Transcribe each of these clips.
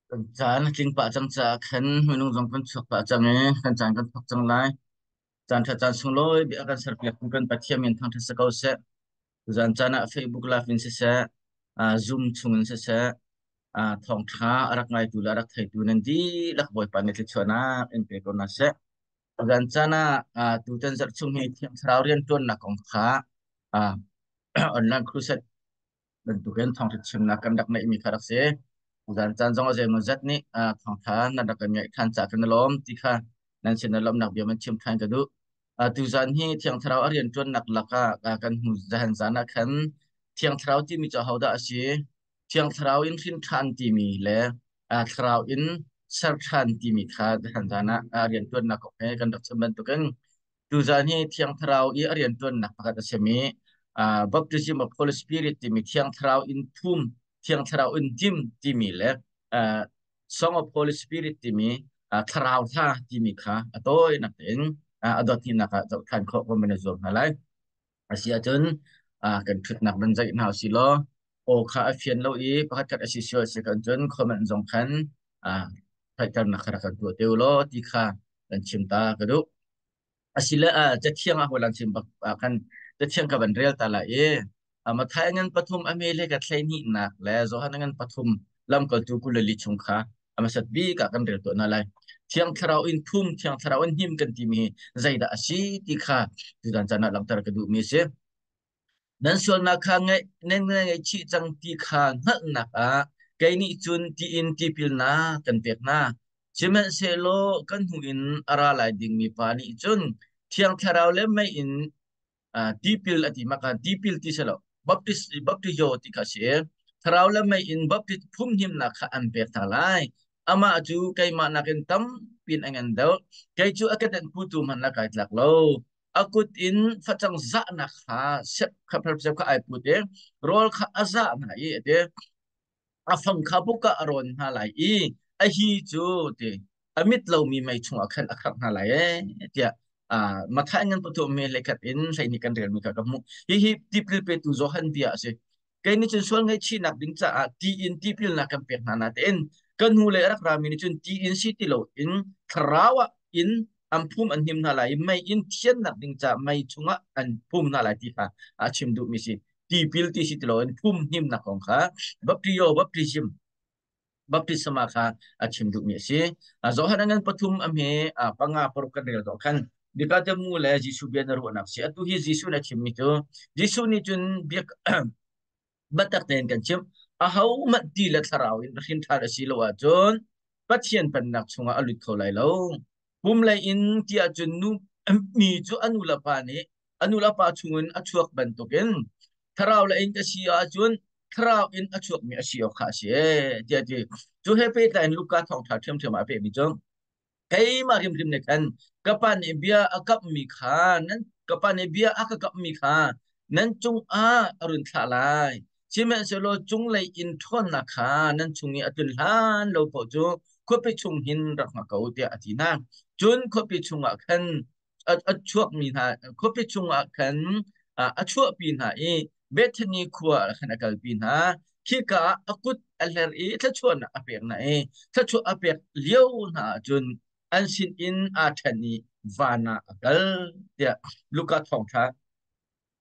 Kan caan a tling pah cang caah khan minung zong kan chuak pah cang i kan caan kan thawk cang lai. Caan ṭha caan sunglawi bia kan serpiak tu kan Pathian min thangṭhat si ko seh. Tuzaan caan ah Facebook Live in siseh, Zoom chung in siseh, thawngṭha a rak ngaitu le a rak theitu nan dihlak Bawipa nih thluachuahnak in pe ko hna seh. Tuzaan caan ah tutan zarh chung hi Thiang Thlarau rianṭuannak kong kha online crusade bantukin thawngṭha chimnak kan rak ngeihmi kha rak si. Zan caan zong a zeimawzat nih thawngṭha nan rak kan ngaih ṭhan caah kan i lawm ti kha nan sin i lawmhnak bia man chim ṭhan ka duh. Tuzan hi Thiang Thlarau a rianṭuannak lakah kan hnu zahan zan ah khan Thiang Thlarau timi cu ahodah a si? Thiang Thlarau in hrin ṭhan timi le Thlarau in ser ṭhan timi kha zahan zan ah rianṭuannak kong he kan rak chim bantukin Tuzaan hi Thiang Thlarau i a rianṭuannak pakhat a simi Baptism of Holy Spirit timi Thiang Thlarau in phum, Thiang Thlarau in dim timi le Song of Holy Spirit timi Thlarau hla timi kha a tawinak tein a dot hnihnak ah zoh ṭhan khawh kan i zuam hna lai. A si ahcun kan ṭhutnak van zaih hna usih law aw kha a fian lo i pakhatkhat a si sual si kan cun comment zong khan theihternak kha rak kan tuah te u law ti kha kan chim ta ka duh. Asile cathiang ah hawilan chim bak ah khan cathiang ka van rel ta lai i Matthai ngan pathum a me le ka thlei hnihnak le Johan ngan pathum lamkaltu 22 chung kha a hmasat bik ah kan rel tuah hna lai. Thiang Thlarau in thum, Thiang Thlarau in hnim kan timi hi zeidah a si ti kha tutan caan ah langhter ka duhmi a si. Nan sualnak kha ngaih nan ngaihchih cang ti kha hngalhnak ah kei nih cun tiin tipilnak kan pek hna. Sihmanhsehlaw kan hnu in a ra lai dingmi pa nih cun Thiang Thlarau le mei in tipil a ti maka tipil ti selo baptist baptizo ti kha si. Thlarau le mei in baptist phumhimnak kha an pek hna lai. Amah cu keimah nakin tampin a ngan deuh. Kei cu a kedenh putu hmanh la kai tlak lo. A kut in facang zahnak kha sep kha sep kha ai put i rawl kha a zah hna i a ti. A fang kha buk ah a rawn hna lai i a hi cu ti a mit lomi mei chungah khan a khangh hna lai ee tiah Matthai ngan pathum mi hlekhat in hleihnih kan relmi kha ka hmuh. Hihi tipil petu Johan bia a si. Kei nih cun sual ngaihchihnak ding caah ti in tipilnak kan pek hna natein kan hnu le rak rami nih cun ti in si ti loin thlarau ah in an phum an hnim hna lai i mei in thiannak ding caah mei chungah an phum hna lai ti kha a chim duhmi si. Tipil ti si ti loin phum hnimnak kong kha baptio baptism baptisma kha a chim duhmi a si. Johan ngan pathum a hme panga paruk kan rel dawh khan Nikademu le Jesuh bia na ruahnak si. Atu hi Jesuh na chimmi cu Jesuh nih cun biak biatak tein kan chim ahohmanh ti le thlarau in hrin ṭhan a si lo ahcun Pathian pennak chungah a lut kho lai lo. Pum lei in tiah cun nu mi cu a nu le pa nih a nu le pa chungin a chuak bantukin thlarau lei in ka si ahcun thlarau in a chuakmi a si awk kha a si ee tiah ti. Cu he pehtlai in Luka thawngṭha ṭhiamṭhiam ah a pehmi cu keimah hrimhrim nih khan ka pa nih bia a kamhmi kha nan ka pa nih bia a ka kamhmi kha nan cungah a run thlah lai. Sihmanhsehlaw cunglei in ṭhawnnak kha nan chung i a tlun hlan lo paoh cu khuapi chung hin rak hngak ko tiah a ti hna. Cun khuapi chungah khan a chuakmi hna khuapi chungah khan a chuahpi hna i Bethany khua ah khan a kalpi hna. Khika ah a kut a hler i thluachuahnak a pek hna i thluachuah a pek lio hna ahcun an sinin aa ṭhen i van ah a kal tiah Luka thawngṭha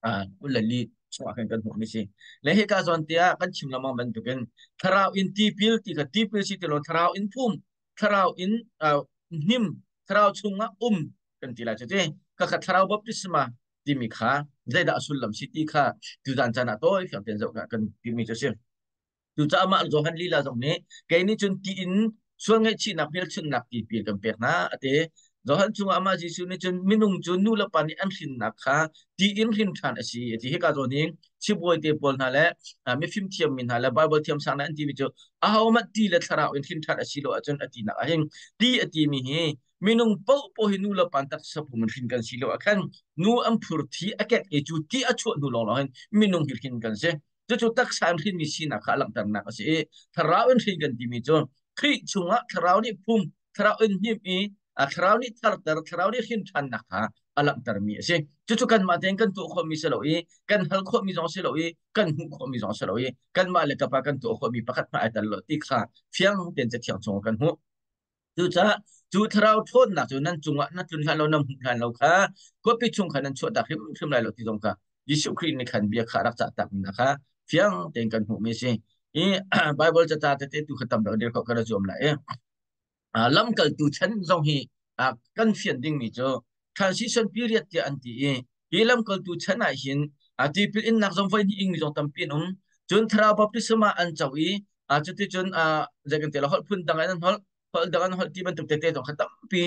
24 chungah khan kan hmuhmi si. Le hika zawn tiah kan chim lengmang bantukin thlarau in tipil ti kha tipil si ti lo thlarau in phum thlarau in hnim thlarau chungah um kan ti lai cu ti ka kha thlarau baptisma timi kha zeidah a sullam si ti kha tuzan caan ah tawi fiang tein zoh kan timi cu si. Cucaah mah Johan lila zong nih kei nih cun ti in sual ngaihchihnak hmelchunhnak tipil kan pek hna a ti. Johan chungah amah Jesuh nih cun minung cu nu le pa nih an hrinnak kha ti in hrin ṭhan a si a ti. Hika zawn hi sibawi te pawl hna le mifim thiammi hna le Bible thiamsang hna an timi cu ahohmanh ti le thlarau in hrin ṭhan a si lo ahcun a tinak ah hin ti a timi hi minung paohpaoh hi nu le pa taksa pum in hrin kan si lo ah khan nu an phur thi a kek i cu ti a chuah hnu lawnglawng hin minung hi hrin kan si. Cucu taksa in hrinmi sinak kha a langhternak a si i thlarau in hrin kan timi cu Khrih chungah thlarau nih phum, thlarau in hnim i Thlarau nih tharter, Thlarau nih hrin ṭhannak kha a langhtermi a si. Cucu kanmah tein kan tuah khawhmi si lo i kan hal khawhmi zong si lo i kan hmuh khawhmi zong si lo i kanmah le kapa kan tuah khawhmi pakhat hmanh ai tel lo ti kha fiang tein Cathiang chungah kan hmuh. Cucaah cu thlarau ṭhawnnak cu nan cungah na tlun hlan lo, na hmuh hlan lo kha khuapi chung khan nan chuahtak hrimhrim lai lo ti zong kha Jesuh Khrih nih khan bia kha a rak cah takmi hna kha fiang tein kan hmuhmi a si. Hi Baibal cata tete tu kha tam deuh dir khawh kan i zuam lai i lamkaltu chan zong hi kan fian dingmi cu transition period tiah an ti i hi lamkaltu chan ah hin tipil innak zong voi hnih ingmi zong tampi an um. Cun thlarau baptisma an co i cuticun zei kan ti la, holh phun dang in an holh, holh dang an holh ti bantuk tete zong kha tampi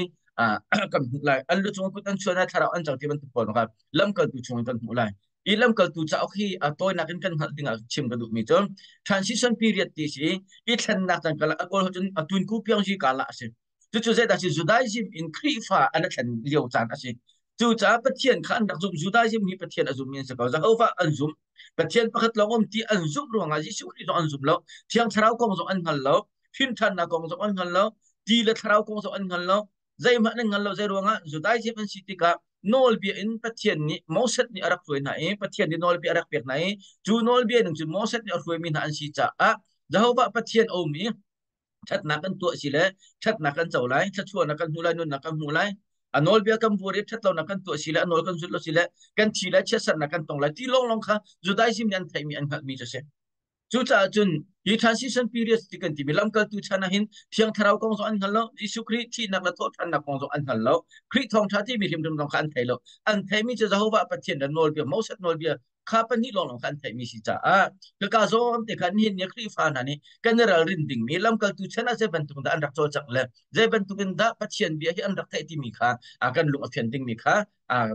kan hmuh lai. An lu cung kut an chuan ah thlarau an co ti bantuk pawl kha lamkaltu chung in kan hmuh lai. Hi lamkaltu cauk hi a tawinak in kan hngalh ding ah chim ka duhmi cu transition period ti si i thlennak caan kala a kawl cun a tunku piang ji kala a si. Cucu zeidah si? Judaism in Khrihfa an thlen lio caan a si. Cucaah Pathian kha an rak zumh. Judaism hi Pathian a zummi an si ko. Jehovah an zumh. Pathian pakhat lawng um ti an zumh ruangah Jesuh Khrih zong an zum lo. Thiang Thlarau kong zong an hngal lo. Hrimṭhannak kong zong an hngal lo. Ti le Thlarau kong zong an hngal lo. Zeihmanh an hngal lo. Zei ruangah? Judaism an si tikah nawlbia in Pathian nih Moses nih a rak hruai hna i Pathian nih nawlbia a rak pek hna i cu nawlbia ning cun Moses nih a hruaimi hna an si caah Jehovah Pathian a um i ṭhatnak kan tuah si le ṭhatnak kan co lai, thluachuahnak kan hmu lai, nunnak kan hmu lai. A nawlbia kan buar i ṭhatlonak kan tuah si le a nawl kan zulh lo si le kan thi lai, chiatsernak kan tong lai ti lawnglawng kha Judaism nih an theihmi, an hngalhmi cu a si. Cucaah cun hi transition period ti kan timi lamkaltu chan ah hin Thiang Thlarau kong zong an hngal lo, Jesuh Khrih thihnak le thawhṭhannak kong zong an hngal lo, Khrih thawngṭha timi hrimhrim zong kha an thei lo. An theihmi cu Jehovah Pathian le nawlbia, Moses nawlbia kha pahnih lawnglawng kha an theihmi si caah kaka zawn te kha nihin ni Khrihfa hna nih kan i ralrin dingmi lamkaltu chan ah zei bantuk dah an rak cawlcangh le zei bantuk in dah Pathian bia hi an rak theih timi kha kan lung a fian dingmi kha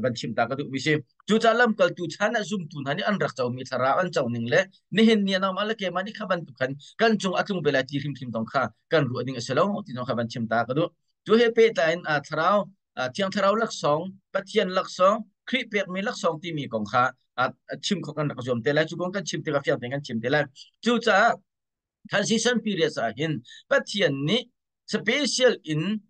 van chim ta ka duhmi si. Cucaah lamkaltu chan ah zumtu hna nih an rak comi thlarau an co ning le nihin ni ah nangmah le keimah nih kha bantuk khan kan cung a tlung ve lai ti hrimhrim zong kha kan ruah ding a si lo ti zong kha van chim ta ka duh. Cu he pehtlai in thlarau, Thiang Thlarau laksawng, Pathian laksawng, Khrih pekmi laksawng timi kong kha chim khawh kan rak zuam te lai. Cu kong kan chim tikah fiang tein kan chim te lai. Cucaah transition period ah hin Pathian nih special in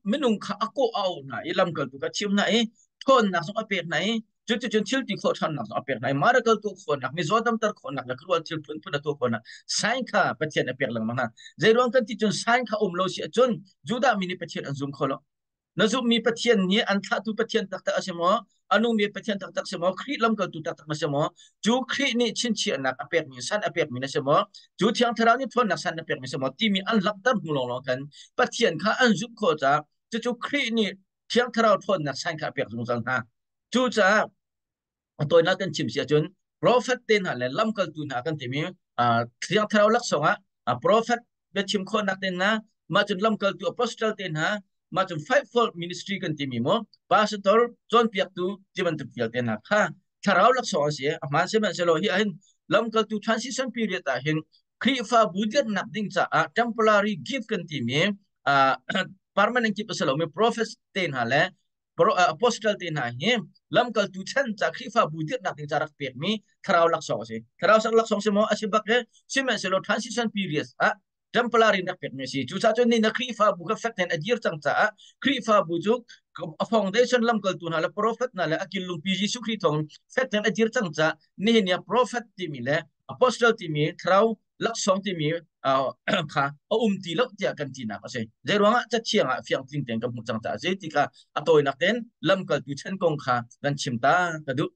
minung kha a kawh a auh hna i lamkaltu kha chim hna i ṭhawnnak zong a pek hna i cuticun thil ti khawh ṭhannak zong a pek hna i miracle tuah khawhnak, mizaw damter khawhnak le khuaruah thil phunphun a tuah khawhnak sign kha Pathian a pek lengmang hna. Zei ruang kan ti cun sign kha um lo si ahcun Judah mi nih Pathian an zum kho lo. Na zumhmi Pathian nih an thlahtu Pathian taktak a si maw? A nungmi Pathian taktak si maw? Khrih lamkaltu taktak na si maw? Cu Khrih nih chinchiahnak a pekmi san a pekmi na si maw? Cu Thiang Thlarau nih ṭhawnnak san a pekmi si maw? Timi an langhter hnu lawnglawng khan Pathian kha an zumh khawh caah cucu Khrih nih Thiang Thlarau ṭhawnnak san kha a pek zungzal hna. Cucaah a tawinak kan chim si ahcun prophet te hna le lamkaltu hna kan timi Thiang Thlarau laksawng ah prophet biachim khawhnak te hna, mah cun lamkaltu apostle te hna, mah cun fivefold ministry kan timi mu pastor, cawnpiaktu ti bantuk vialte hna kha thlarau laksawng an si. A hmaan. Sihmanhsehlaw hi ahhin lamkaltu transition period ah hin Khrihfabu dirhnak ding caah temporary gift kan timi, permanent gift a si lomi prophet te hna le apostle te hna hi lamkaltu chan ca Khrihfabu dirhnak ding ca rak pekmi thlarau laksawng a si. Thlarau laksawng si maw? A si bak he. Sihmanhsehlaw transition period ah temporary rak pekmi a si. Cucaah cun ni na Khrihfabu kha fek tein a dir cang caah Khrihfabu cu a foundation lamkaltu hna le prophet hna le a killungpi Jesuh Khrih thawng fek tein a dir cang caah nihin ni ah prophet timi le apostle timi thlarau laksawng timi kha a um ti lo tiah kan tinak a si. Zei ruangah? Cathiang ah fiang tling tein kan hmuh cang caah a si ti kha a tawinak tein lamkaltu chan kong kha kan chim ta ka duh.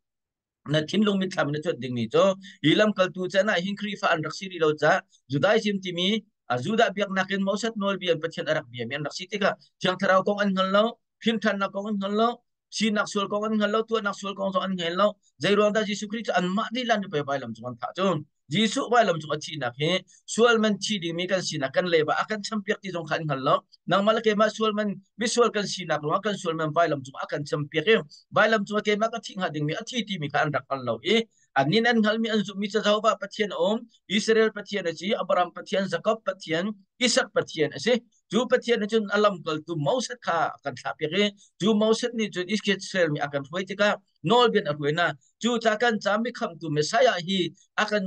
Na thinlung mitthlam na cuanh dingmi cu hi lamkaltu chan ah hin Khrihfa an rak si rih lo caah Judaism timi Judah biaknak in Moses nawlbia in Pathian a rak biami an rak si tikah Thiang Thlarau kong an hngal lo, hrimṭhannak kong an hngal lo, sinak sual kong an hngal lo, tuahnak sual kong zong an hngal lo. Zei ruang dah Jesuh Khrih cu anmah lila nih pei vailam cung an thah cu? Jesuh vailam cung a thihnak hi sual man thi dingmi kan sinak kan leiba a kan champiak ti zong kha an hngal lo. Nangmah le keimah sual man misual kan sinak ruangah kan sual man vailam cung a kan champiak i vailam cung ah keimah ka thih hnga dingmi a thi timi kha an rak hngal lo i annin an hngalmi, an zumhmi cu Jehovah Pathian a um, Israel Pathian a si, Abraham Pathian, Jacob Pathian, Isak Pathian a si. Cu Pathian nih cun a lamkaltu Moses kha a kan thlahpiak i cu Moses nih cun Israel mi a kan hruai tikah nawlbia a hruai hna. Cu ca kan ca mi khamhtu Messiah hi a kan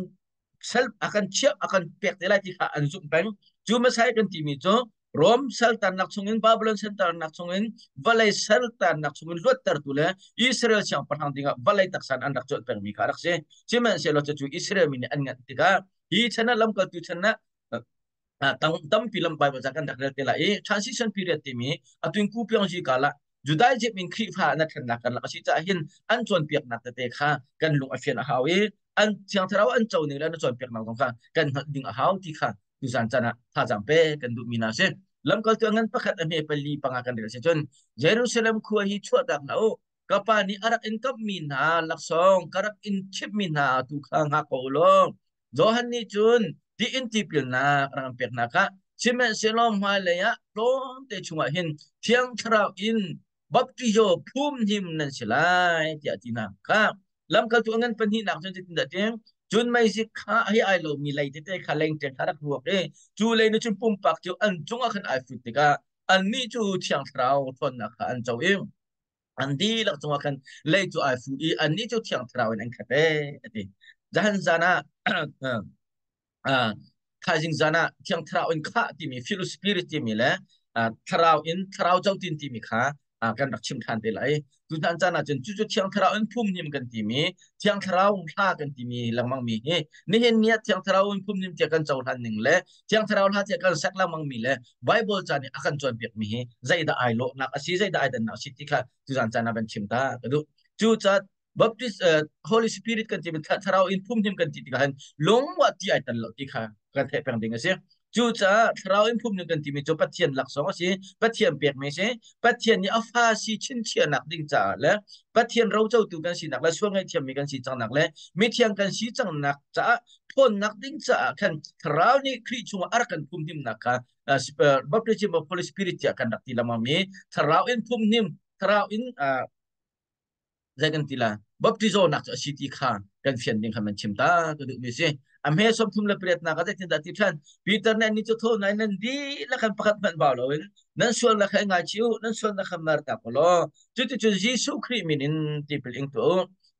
sel, a kan chiah, a kan pek te lai ti kha an zumh peng. Cu Messiah kan timi cu Rom saltannak chungin Babylon saltannak chungin vawlei saltannak chungin luattertu le Israel siangpahrang dingah vawlei taksa in an rak cuanh pengmi kha a rak si. Sihmanhsehlaw cucu Israel mi nih an nganh tikah hi chan ah lamkaltu chan ah tampi lam Bible ca kan rak rel te lai i transition period timi atuin ku pyong ji kala Judaism in Khrihfa na thlennak kan lak a si caah hin an cawnpiaknak tete kha kan lung a fian a hau i an thiang thlarau an co ning le an cawnpiaknak zong kha kan hngalh ding a hau ti kha tuzan caan ah thazaang pe kan duhmi hna si. Lamkaltu a ngan pakhat a hme pali panga kan rel si cun Jerusalem khua hi chuahtak hlah u ka pa nih a rak in kamhmi hna laksawng ka rak in chimhmi hna tu kha hngak ko u law Johan nih cun ti in tipilnak rak an peknak ah sihmanhsehlaw hmailei ah tlawmte chungah hin Thiang Thlarau in baptizo phum hnim nan si lai tiah ti hna kha lamkaltu a ngan pahnihnak cun zeitindah ti cun meizik kha hi ai lomi lei tete kha lengṭeng kha rak ruak i cu lei nih cun pumpak cu an cungah khan ai fut tikah annih cu Thiang Thlarau ṭhawnnak kha an co i an dihlak cungah khan lei cu ai fu i annih cu Thiang Thlarau in an khat ee a ti. Zahan zan ah thaizing zan ah Thiang Thlarau in khah timi Philo Spirit timi le Thlarau in Thlarau cotin timi kha kan rak chim ṭhan te lai. Tutan caan ah cun cucu Thiang Thlarau in phumhnim kan timi Thiang Thlarau hla kan timi lengmang mi hi nihin ni ah Thiang Thlarau in phumhnim tiah kan cohlan ning le Thiang Thlarau hla tiah kan sak lengmang mi le Bible ca nih a kan cawnpiak mi hi zeidah ai lawhnak a si zeidah ai dannak a si ti kha tuzan caan ah van chim ta ka duh. Cucaah Baptist Holy Spirit kan ti thlarau in phumhnim kan ti tikah hin lungwa ti ai tan lo ti kha kan theih peng ding a si. Cucaah thlarau in phumhnim kan timi cu Pathian laksawng a si, Pathian pekmi a si, Pathian nih a fa si chinchiahnak ding caah le Pathian rocotu kan sinak le sual ngaihthiammi kan si cangnak le mithiang kan si cangnak caah ṭhawnnak ding caah khan thlarau nih Khrih chungah a rak kan phumhimnak kha baptism of Holy Spirit tiah kan rak ti lengmang mi thlarau in phumhnim thlarau in zei kan ti la baptizo nak cu a si ti kha kan fian ding kha man chim ta ka duh mi si a hme 38 nak a zeitin dah ti than Peter nih ni cu tho nai nan dihlak khan pakhat hmanh bau loin nan sualnak kha ngai chi u nan sualnak kha mer ta ko law cuticun Jesuh Khrih min in tipil ing tu u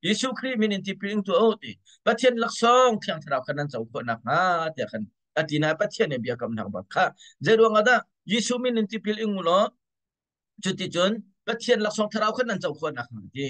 Jesuh Khrih min in tipil ing tu u ti Pathian laksawng thiang thlarau kha nan co khawh nakhnga tiah khan a ti na Pathian nih biakamnak bak kha zei ruang ah dah Jesuh min in tipil ing u law cuticun Pathian laksawng thlarau kha nan co khawh nakhnga ti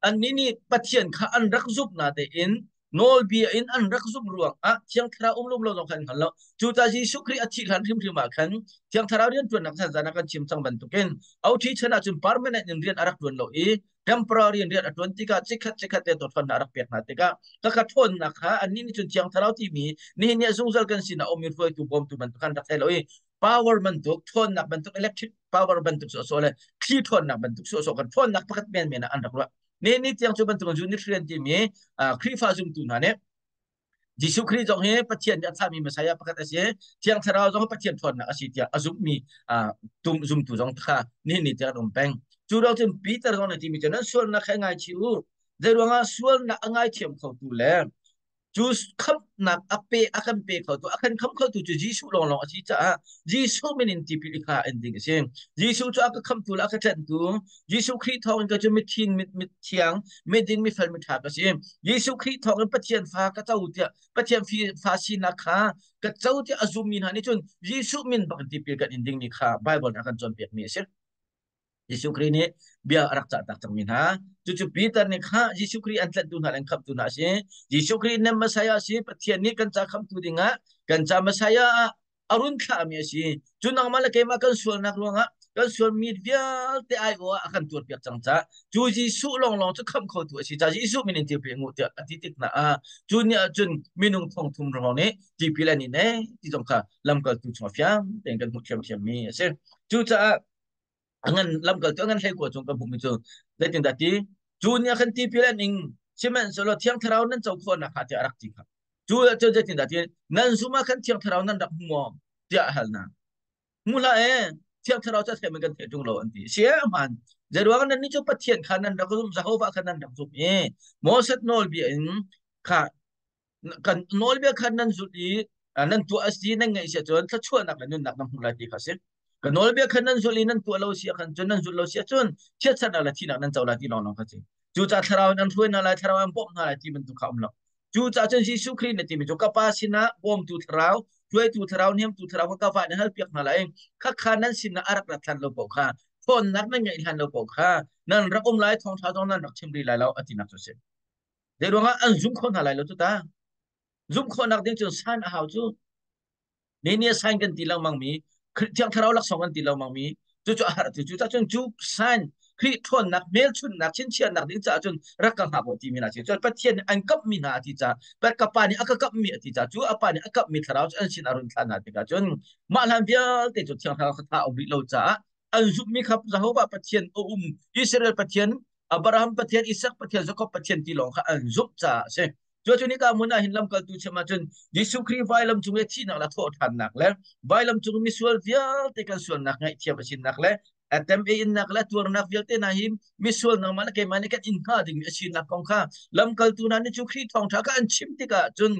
Annih nih Pathian kha an rak zumh natein nawlbia in an rak zumh ruangah Thiang Thlarau um lum lo zong kha an hngal lo. Cucaah Jesuh Khrih a thih hlan hrimhrim ah khan Thiang Thlarau rianṭuannak chan zan ah kan chim cang bantukin OT chan ahcun permanent in rian a rak ṭuan lo i temporary in rian a ṭuan tikah chikkhat chikkhat te dawtfannak a rak pek hna tikah khakha ṭhawnnak kha annih nih cun Thiang Thlarau timi nihin ni ah zungzal kan sinah a ummi hruaitu bawmtu bantuk khan rak thei lo i power bantuk ṭhawnnak bantuk electric power bantuk sawhsawh le thli ṭhawnnak bantuk sawhsawh kan ṭhawnnak pakhat menmen ah an rak ruah. Ni ni tiang cu bantuk Unitarian timi Khrihfa zumtu hna nih Jesuh Khrih zong hi Pathian nih a thlahmi Messiah pakhat a si. Thiang Thlarau zong hi Pathian ṭhawnnak a si tiah a zumhmi tum zumtu zong kha nihin ni tiang an um peng. Cu ruang cun Peter zong nih timi cu nan sualnak kha i ngaichih u. Zeiruangah sualnak a ngaithiam khotu le cu khamhnak a pe a kan pe khotu a kan khamh khotu cu Jesuh lawnglawng a si caah Jesuh min in tipil i kha an ding a si. Jesuh cu a ka khamhtu le a ka tlanhtu Jesuh Khrih thawngin ka cu mithin mit mithiang miding mifel miṭha ka si. Jesuh Khrih thawngin Pathian fa ka co tiah Pathian fa sinak kha ka co tiah a zummi hna nih cun Jesuh min bak in tipil kan in dingmi kha Bible nih a kan cawnpiakmi a si. Jesuh Khrih nih bia a rak cah tak cangmi hna. Cucu Peter nih kha Jesuh Khrih an tlanhtu hna le an khamhtu hna a si. Jesuh Khrih nih Messiah a si. Pathian nih kan ca khamhtu dingah kan ca Messiah ah a run thlahmi a si. Cu nangmah le keimah kan sualnak ruangah kan sualmi vialte aiawh ah a kan tuarpiak cang caah cu Jesuh lawnglawng cu khamh khotu a si caah Jesuh min in tipil ngu tiah a ti tik hna ah cu ni ah cun minung thong thum ruang nih tipil an in ee ti zong kha lamkaltu chung fiang tein kan hmuh thiamthiammi a si. Cucaah a ngan lamkaltu a ngan 19 chung kan hmuhmi cu zeitindah ti cu ni ah khan tipil an ing sihmanhsehlaw thiang thlarau nan co khawh nakhnga tiah a rak ti kha cu cu zeitindah ti nan zum ah khan thiang thlarau nan rak hmu maw tiah a hal hna hmu hlah e thiang thlarau cu a theih kan theih ṭung lo an ti si hmaan zeiruang nan nih cu Pathian kha nan rak zum Jehovah kha nan rak zum i Moses nawlbia in kha kan nawlbia khan nan zulh i nan tuah a si nan ngaih si ahcun thluachuahnak le nunnak nan hmuh lai ti kha a si. Ka nawlbia khan nan zulh i nan tuah lo si ahkhan cun nan zulh lo si ahcun chiatsernak le thihnak nan co lai ti lawnglawng kha si. Cucaah thlarau in an hruai hna lai, thlarau an bawmh hna lai ti bantuk kha um lo. Cucaah cun Jesuh Khrih nih timi cu ka Pa sinah bawmtu thlarau Hruaitu thlarau, niamtu thlarau kha ka va in halpiak hna lai. Khakha nan sinah a rak rat hlan lo paoh kha, ṭhawnnak nan ngeih hlan lo paoh kha, nan rak um lai, thawngṭha zong nan rak chim rih lai lo, a tinak cu a si. Zei ruangah an zum kho hna lai lo cu ta? Zumh khawhnak ding cun san a hau cu. Ni ni sign kan ti lengmang mi, Thiang Thlarau laksawng kan ti lengmang mi, cucu a har cu. Cucaah cun cu sign Khrih ṭhawnnak, hmelchunhnak, chinchiahnak ding caah cun rak ka hngak u timi hna si. Cun Pathian nih an kamhmi hna a ti caah, ka pa nih a ka kamhmi a ti caah, cu a pa nih a kamhmi thlarau cu an sin a run thlah hna tikah cun mah hlan vialte cu Thiang Thlarau kha tha a um rih lo caah an zumhmi kha Jehovah Pathian a um, Israel Pathian, Abraham Pathian, Isak Pathian, Jakob Pathian ti lawng kha an zumh caah a si. Cu nika hmun ah hin lamkaltu chim ahcun Jesuh Khrih vailam cung i thihnak le thawhṭhannak le vailam cung misual vialte kan sualnak ngaihthiam a sinak le atem e innak le tuarnak vialte hna hi misual nangmah le keimah nih kan in hnga dingmi a sinak kong kha lamkaltu hna nih cu Khrih thawngṭha kha an chim tikah cun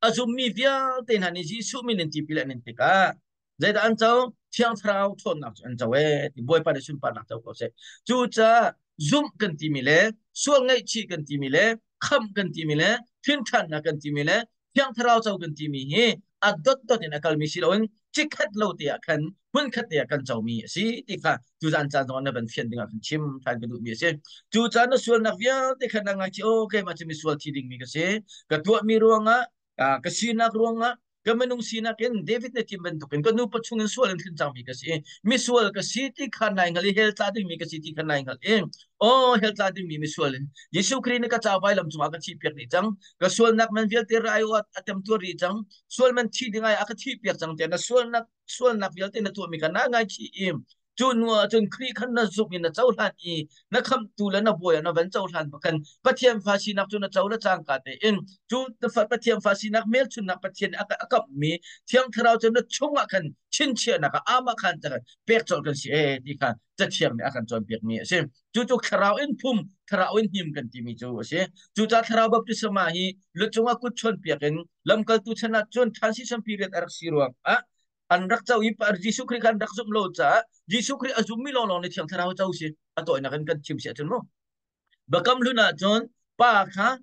a zummi vialte hna nih Jesuh min in tipil an in tikah zeidah an co? Thiang Thlarau ṭhawnnak cu an co ee ti Bawipa nih sunparnak co ko seh. Cucaah zumh kan timi le sual ngaihchih kan timi le khamh kan timi le ṭhinṭhannak kan timi le Thiang Thlarau co kan timi hi a dotdot in a kalmi si loin cikhat lo te ah khan hmunkhat te ah kan comi a si ti kha tuzan caan zong na van fian dingah kan chim ṭhan ka duhmi a si. Cu caan na sualnak vialte khan na ngaihchih oh keimah cu misual thi dingmi ka si ka tuahmi ruangah ka sinak ruangah ka minung sinak in David nih thim bantukin ka nupa chungin sual in hrin cangmi ka si misual ka si ti kha nai hngal i hell tla dingmi ka si ti kha nai hngal i oh hell tla dingmi misual in Jesuh Khrih nih ka ca vailam cungah ka thih piak dih cang ka sualnak man vialte rai a tem tuar rih cang sual man thi ding ai a ka thih piak cang tiah na sualnak sualnak vialte na tuahmi kha na ngaichih i cu hnu ah cun Khrih khan na zumh i na cohlan i na khamhtu le na bawi ah na van cohlan khan Pathian fa sinak cu na co le cangka tein cu Pathian fa sinak hmelchunnak Pathian nih a kamhmi Thiang Thlarau cu na chungah khan chinchiahnak ah amah khan pek colh kan si ee ti kha Cathiang nih a kan cawnpiakmi a si. Cucu thlarau in phum, thlarau in hnim kan timi cu a si. Cucaah thlarau baptisma hi lu cungah kut chuanpiak in lamkaltu chan ah cun transition period a rak si ruangah an rak co i Jesuh Khrih kha an rak zumh lo caah Jesuh Khrih a zummi lawnglawng nih Thiang Thlarau co si a tawinak in kan chim si ahcun mu. Biakam hlun ahcun pa kha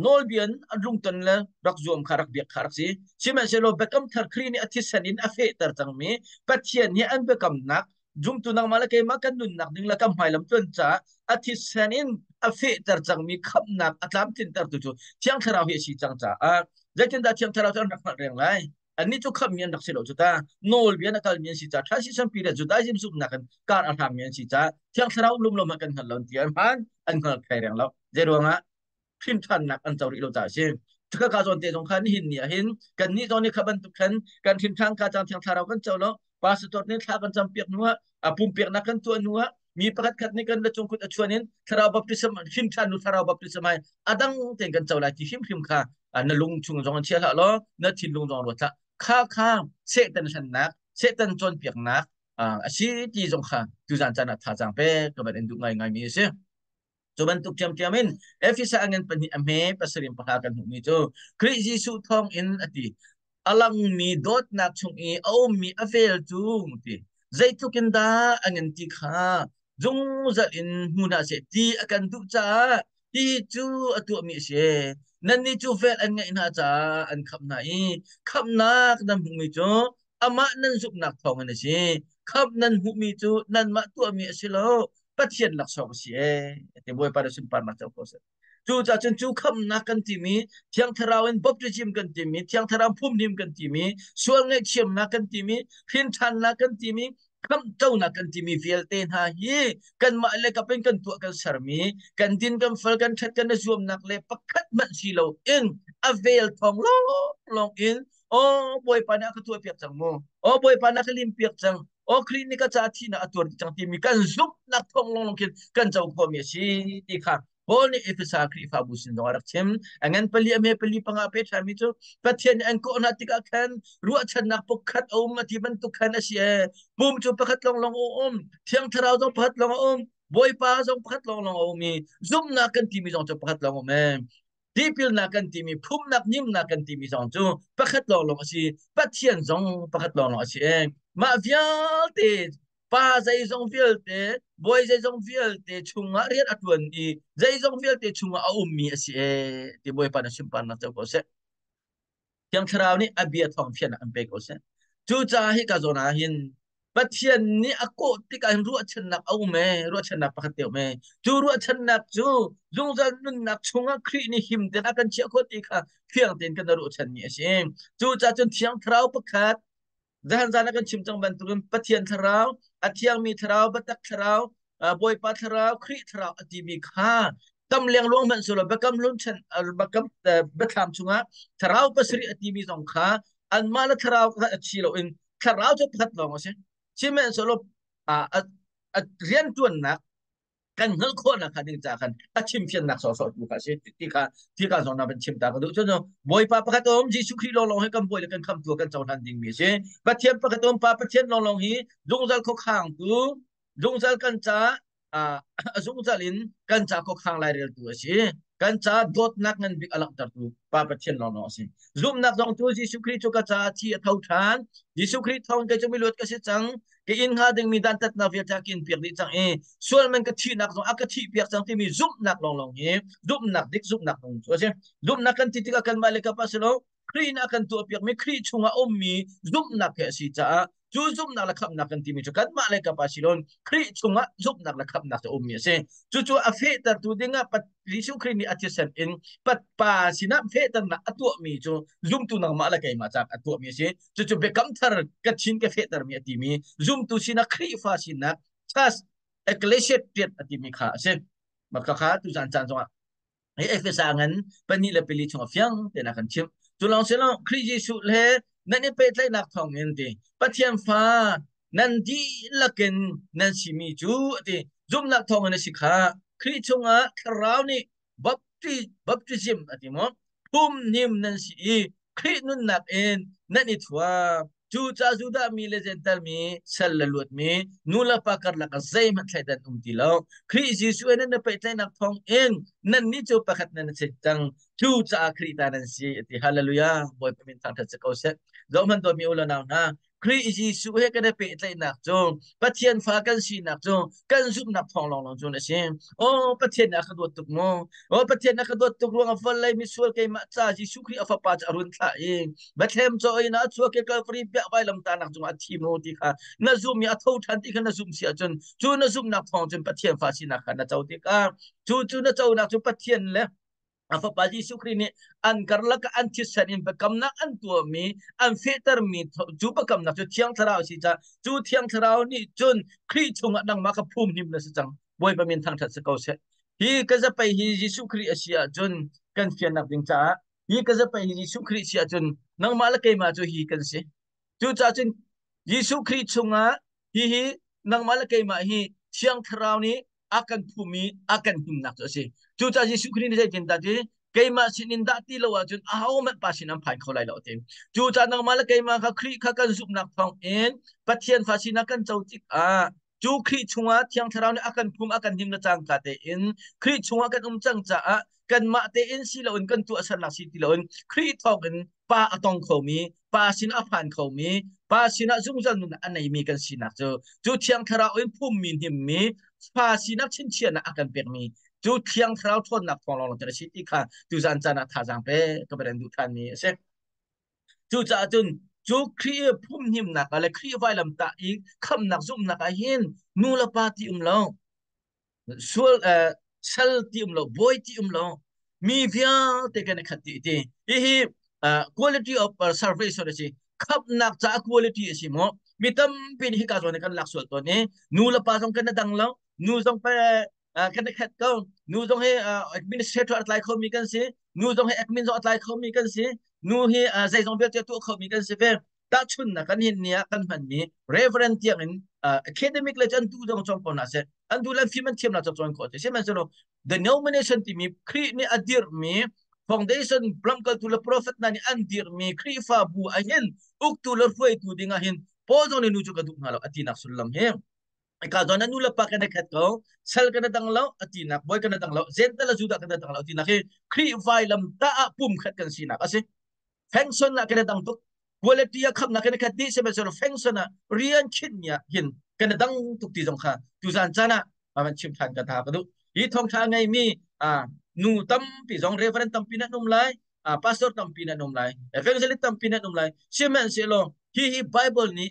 nawlbia in an lungton le rak zuam kha rak biak kha rak si. Sihmanhsehlaw biakam thar Khrih nih a thisen in a fehter cangmi Pathian hi an biakamnak zumtu nangmah le keimah kan nunnak ding le kan hmailam tuan caah a thisen in a fehter cangmi khamhnak a tlamtlintertu cu Thiang Thlarau hi a si cang caah zeitindah Thiang Thlarau cu an rak hngalh reng lai? Annih cu khamhmi an rak si lo cu ta. Nawlbia na kalmi an si caah transition period Judaism zumhnak in kar a hlangmi an si caah Thiang Thlarau lum lo kan hngal lo ti an hmaan an hngal thai reng lo. Zei ruangah hrimṭhannak an co rih lo caah a si. Ka ka zawn te zong kha nihin ni ah hin kan nih zong nih kha bantuk khan kan hrimṭhan ka cang Thiang Thlarau kan co lo. Pastor nih thla kan campiak hnu ah a pumpiaknak kan tuah hnu ah mi pakhat khat nih kan le cung kut a chuan in thlarau baptism hrimṭhan nu thlarau baptism ai a dang tein kan co lai ti hrimhrim kha na lung chung zong in chia hlah law na thinlung zong ruat hlah kha kha Satan hlannak Satan cawnpiaknak a si ti zong kha tuzan caan ah thazaang pe ka van in duh ngai ngai mi a si. Cu bantuk ṭhiamṭhiam in Efesa a ngan pahnih a hme pasarih pahra kan hmuhmi cu Khrih Jesuh thawng in a ti. A langmi dawtnak chung i a ummi a vel cu ti zeitluk in dah a ngan ti kha zungzal in hmu hna seh ti a kan duh caah hi cu a tuahmi a si. Nannih cu vel an ngeih hna caah an khamh hna i khamhnak nan hmuhmi cu amah nan zumhnak thawng in a si. Khamh nan hmuhmi cu nanmah tuahmi a si lo, Pathian laksawng a si ee ti Bawipa nih sunparnak co ko seh. Cucaah cun cu khamhnak kan timi Thiang Thlarau in baptism kan timi Thiang Thlarau phumhnim kan timi sual ngaihthiamnak kan timi hrinṭhannak kan timi khamhconak kan timi vialte hna hi kanmah le kap in kan tuah kan sermi kan din kan fal kan ṭhat kan i zuamnak le pakhat hmanh si lo in a vel thawng lawnglawng in aw Bawipa nih a ka tuahpiak cang mu aw Bawipa nih a ka limpiak cang aw Khrih nih ka ca thihnak a tuar cang timi kan zumhnak thawng lawnglawng khin kan co khawhmi a si ti kha Paul nih Efesa Khrihfabu sin zong a rak chim. A ngan pali a hme pali panga pe ṭhanmi cu Pathian nih an kawh hna tikah khan ruahchannak pakhat a um a ti bantuk khan a si ee. Pum cu pakhat lawnglawng a um, Thiang Thlarau zong pakhat lawng a um, Bawipa zong pakhat lawnglawng a um i zumhnak kan timi zong cu pakhat lawng a um ee. Tipilnak kan timi, phumnak, nimnak kan timi zong cu pakhat lawnglawng a si. Pathian zong pakhat lawnglawng a si ee. Mah vialte pa zeizong vialte, bawi zeizong vialte chungah rian a ṭuan i zeizong vialte chungah a ummi a si ee ti Bawipa na sunparnak co ko seh. Thiang Thlarau nih a bia thawng fiannak an pe ko seh. Cucaah hi ka zawn ah hin Pathian nih a kawh tikah hin ruahchannak a um ee, ruahchannak pakhat te a um ee. Cu ruahchannak cu zungzal nunnak chungah Khrih nih him tein a kan chiah khawh ti kha fiang tein kan ruahchanmi a si. Cucaah cun Thiang Thlarau pakhat Zahan zan ah kan chim cang bantukin Pathian thlarau, a thiangmi thlarau, biatak thlarau, Bawipa thlarau, Khrih thlarau a timi kha tam lengluang hmanh sulaw biakam hlun chan biakam biathlam chungah thlarau pasarih a timi zong kha anmah le thlarau kha a thi loin thlarau cu pakhat lawng a si. Sihmanhsehlaw a rianṭuannak kan hngalh khawhnak kha ding ca khan a chimfiannak sawhsawh tu kha si ti kha ti ka zong na van chim ta ka duh. Cun Bawipa pakhat um, Jesuh Khrih lawnglawng hi kan bawi le kan khamtu kan cohlan dingmi a si. Pathian pakhat um, Pa Pathian lawnglawng hi zungzal khuakhangtu, zungzal kan ca a zungzal in kan ca khuakhang laireltu a si. Kan ca dawtnak ngan bik a langhtertu Pa Pathian lawnglawng a si. Zumhnak zong cu Jesuh Khrih cu ka ca thi a tho ṭhan, Jesuh Khrih thawng kei cu miluat ka si cang, ka in hnga dingmi dantatnak vialte a kin piak dih cang i sual man ka thihnak zong a ka thih piak cang timi zumhnak lawnglawng hi zumhnak dik, zumhnak nung cu a si. Zumhnak kan ti tikah kanmah le kapa si lo, Khrih nih a kan tuahpiakmi, Khrih chungah ummi zumhnak he a si caah cu zumhnak le khamhnak kan timi cu kanmah le kapa si loin Khrih chungah zumhnak le khamhnak cu a ummi a si. Cucu a fehtertu dingah Jesuh Khrih nih a thisen in Pa sinah fehternak a tuahmi cu zumtu nangmah le keimah caah a tuahmi a si. Cucu biakam thar ka thin ka fehtermi a timi zumtu sinak, Khrihfa sinak, church ecclesia a timi kha a si. Mah kha tuzan caan zongah hi Efesa ngan pahnih le pali chung a fiang tein a kan chimh. Cu lawng si lo, Khrih Jesuh he nan i pehtlaihnak thawngin ti Pathian fa nan dihlak in nan simi cu ti zumhnak thawngin a si kha Khrih chungah Thlarau nih baptism a ti maw, phumhnim nan si i Khrih nunnak in nan i thuam. Cucaah Judah mi le Jentail mi, sal le luatmi, nu le pa karlak ah zeihmanh thleidan um ti lo. Khrih Jesuh he nan i pehtlaihnak thawng in nannih cu pakhat nan si cang. Cucaah Khrih ta nan si a ti. Hallelujah. Bawipa min thangṭhat si ko seh. Zohhmanh dawtmi u le nau hna, Khrih Jesuh he kan i pehtlaihnak cu, Pathian fa kan sinak cu kan zumhnak thawng lawnglawng cun a si. Aw, Pathian nih a ka dawt tuk mu. Aw, Pathian a ka dawt tuk ruangah vawlei misual keimah ca Jesuh Khrih a fapa cu a run thlah i Bethlehem caw in a chuak i Calvary piah vailamtahnak cungah a thi mu ti kha na zum i a tho ṭhan ti kha na zumh si ahcun cu na zumhnak thawng cun Pathian fa sinak kha na co tikah cu cu na conak cu Pathian le a fapa Jesuh Khrih nih an karlak ah an thisen in biakamnak an tuahmi, an fehtermi cu biakamnak cu Thiang Thlarau a si caah cu Thiang Thlarau nih cun Khrih chungah nangmah kha phumhnim na si cang. Bawipa min thangṭhat si ko seh. Hi ka zapei hi Jesuh Khrih a si ahcun kan fiannak ding caah hi ka zapei hi Jesuh Khrih si ahcun nangmah le keimah cu hi kan si. Cucaah cun Jesuh Khrih chungah hihi nangmah le keimah hi Thiang Thlarau nih a kan phum i a kan himnak cu a si. Cucaah Jesuh Khrih nih zeitindah ti keimah sinin dah ti lo ahcun ahohmanh Pa sin an phan kho lai lo a ti. Cucaah nangmah le keimah kha Khrih kha kan zumhnak thawng in Pathian fa sinak kan co tikah cu Khrih chungah Thiang Thlarau nih a kan phum a kan him le cangka tein Khrih chungah kan um cang caah kanmah tein si loin kan tuahsernak si ti loin Khrih thawngin Pa a tong khomi, Pa sin a phan khomi, Pa sinah zungzal nun a neimi kan sinak cu cu Thiang Thlarau in phummi hnimmi fa sinak chinchiahnak a kan pekmi cu Thiang Thlarau ṭhawnnak thawng lawnglawng a si ti kha tuzan caan ah thazaang pe ka van duh ṭhanmi a si. Cucaah cun cu Khrih i phumhnimnak ah le Khrih vailamtah i khamhnak zumhnak ah hin nu le pa ti um lo, sual sal ti um lo, bawi ti um lo, mi vialte kan i khat dih ti. Hihi quality of service a si. Khamhnak caah quality a si maw? Mi tampi nih hika zawn kan lak sual tawn i nu le pa zong kan i dang lo, nu zong pe kan i khat ko. Nu zong hi administrator a tlai khomi kan si. Nu zong hi admin zong a tlai khomi kan si. Nu hi zeizong vialte tuah khomi kan si ve. Tahchunnak kan hin ni ah kan hmanmi reverend tiang in academic le an duh zong cawng ko hna seh, an duh le fim an thiam la cawn khawh si. Sihmanhsehlaw denomination timi Khrih nih a dirhmi foundation, lamkaltu le prophet hna nih an dirhmi Khrihfabu ah hin uktu le hruaitu ding ah hin Paul zong nih nu cu ka duh hna lo a tinak sullam hi ka zawn nu le pa kan i khat ko, sal kan i dang lo a tinak, bawi kan i dang lo, Jentail le Judah kan i dang lo tinak hi Khrih vailam ta ah pum khat kan sinak a si. Function ah kan i dang tuk, quality ah khamnak kan i khat dih, sihmanhsehlaw function ah rian khinhmi ah hin kan i dang tuk ti zong kha tuzan caan ah van chim ṭhan ka tha ka duh. Hi thawngṭha ngeimi nu tampi zong, reverend tampi nan um lai. Pastor tampi nan um lai, evangelist tampi nan um lai. Sihmanhsehlaw hi hi Bible nih